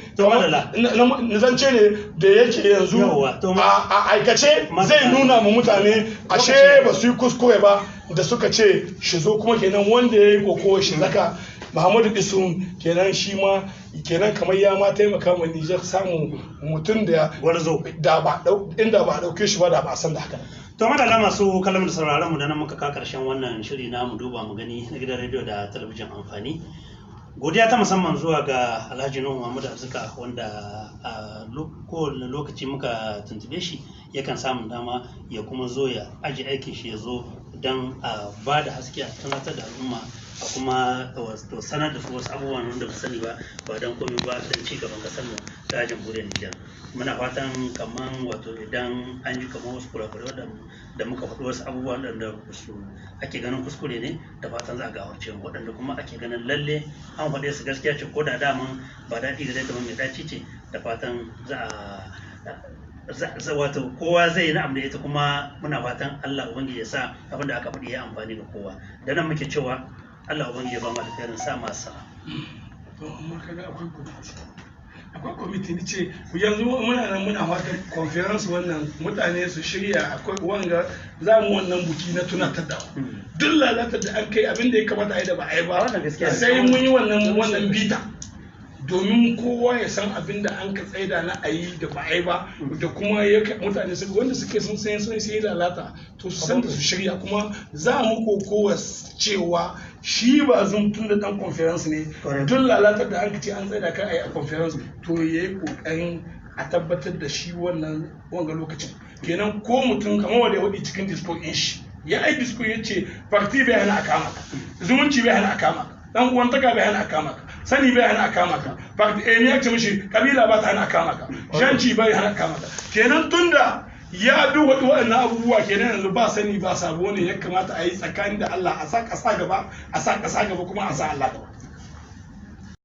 zance ne da yake yanzu a aikace zai nuna ma mutane ashe ba su yi kuskure ba da suka ce shi zo. Kuma kenan wanda ya yi koko shi zaka Muhammadu Isu kenan shi ma kenan kamar ya ma taimaka ma Niger samun mutum da gwarzo da ba inda ba dauke shi ba da ba san da haka. To madalla masu kallon da sauraron mu da nan muka ka karshen wannan shiri na mu duba mu gani na gidan rediyo da talabijin amfani. Godiya ta musamman zuwa ga Alhaji Nuhu Muhammadu Arzika wanda a kowane lokaci muka tuntube shi yakan samun dama ya kuma zo ya aji aikin shi ya zo don a ba da haske, a tunatar da al'umma, a kuma sanar da su wasu abubuwan wanda ba sani ba, ba don komai ba don ci gaban kasar mu Ta jamhuriyar Nijar. Muna fatan kaman wato idan an ji kaman wasu kurakurai waɗanda muka faɗi, wasu abubuwa waɗanda su ake ganin kuskure ne, da fatan za a gafarce mu. Waɗanda kuma ake ganin lalle an faɗe su gaskiya ce, ko da daman ba daɗi gare ta ba mai ɗaci ce, da fatan za a wato kowa zai yi na'am da ita. Kuma muna fatan Allah Ubangiji ya sa abin da aka faɗi ya amfani ga kowa. Da nan muke cewa Allah Ubangiji ya ba mu alkhairin sa masu. To, amma kaga akwai kwamiti, akwai kwamiti. Ni ce yanzu muna nan muna fatan conference wannan mutane su shirya. Akwai wanga za mu wannan buki na tunatar da duk lalatar da an kai, abin da ya kamata a yi da ba a yi ba. Wannan gaskiya ne. Sai mun yi wannan bita domin kowa ya san abin da an ka tsaida na a yi da ba a yi ba, da kuma ya mutane su wanda suke sun san sun sai lalata, to su san da su shirya. Kuma za mu kokowa cewa shi ba zum tun da dan conference ne, duk lalatar da an ka ce an tsaida kan a yi a conference, to yayi kokarin a tabbatar da shi wannan wanga lokacin kenan. Ko mutum kamar wanda ya wadi cikin discours ɗin shi, ya ai discours ya ce parti bai hana a kama ka, zumunci bai hana a kama ka, dan uwantaka bai hana a kama ka, sani bai hana a kama ka, parti eh ya ce mishi kabila ba ta hana a kama ka, shanci bai hana a kama ka. Kenan tunda ya bi waɗannan abubuwa, kenan yanzu ba sani ba sabo ne ya kamata a yi tsakanin da Allah, a sa ƙasa gaba, a sa ƙasa gaba, kuma a sa Allah gaba.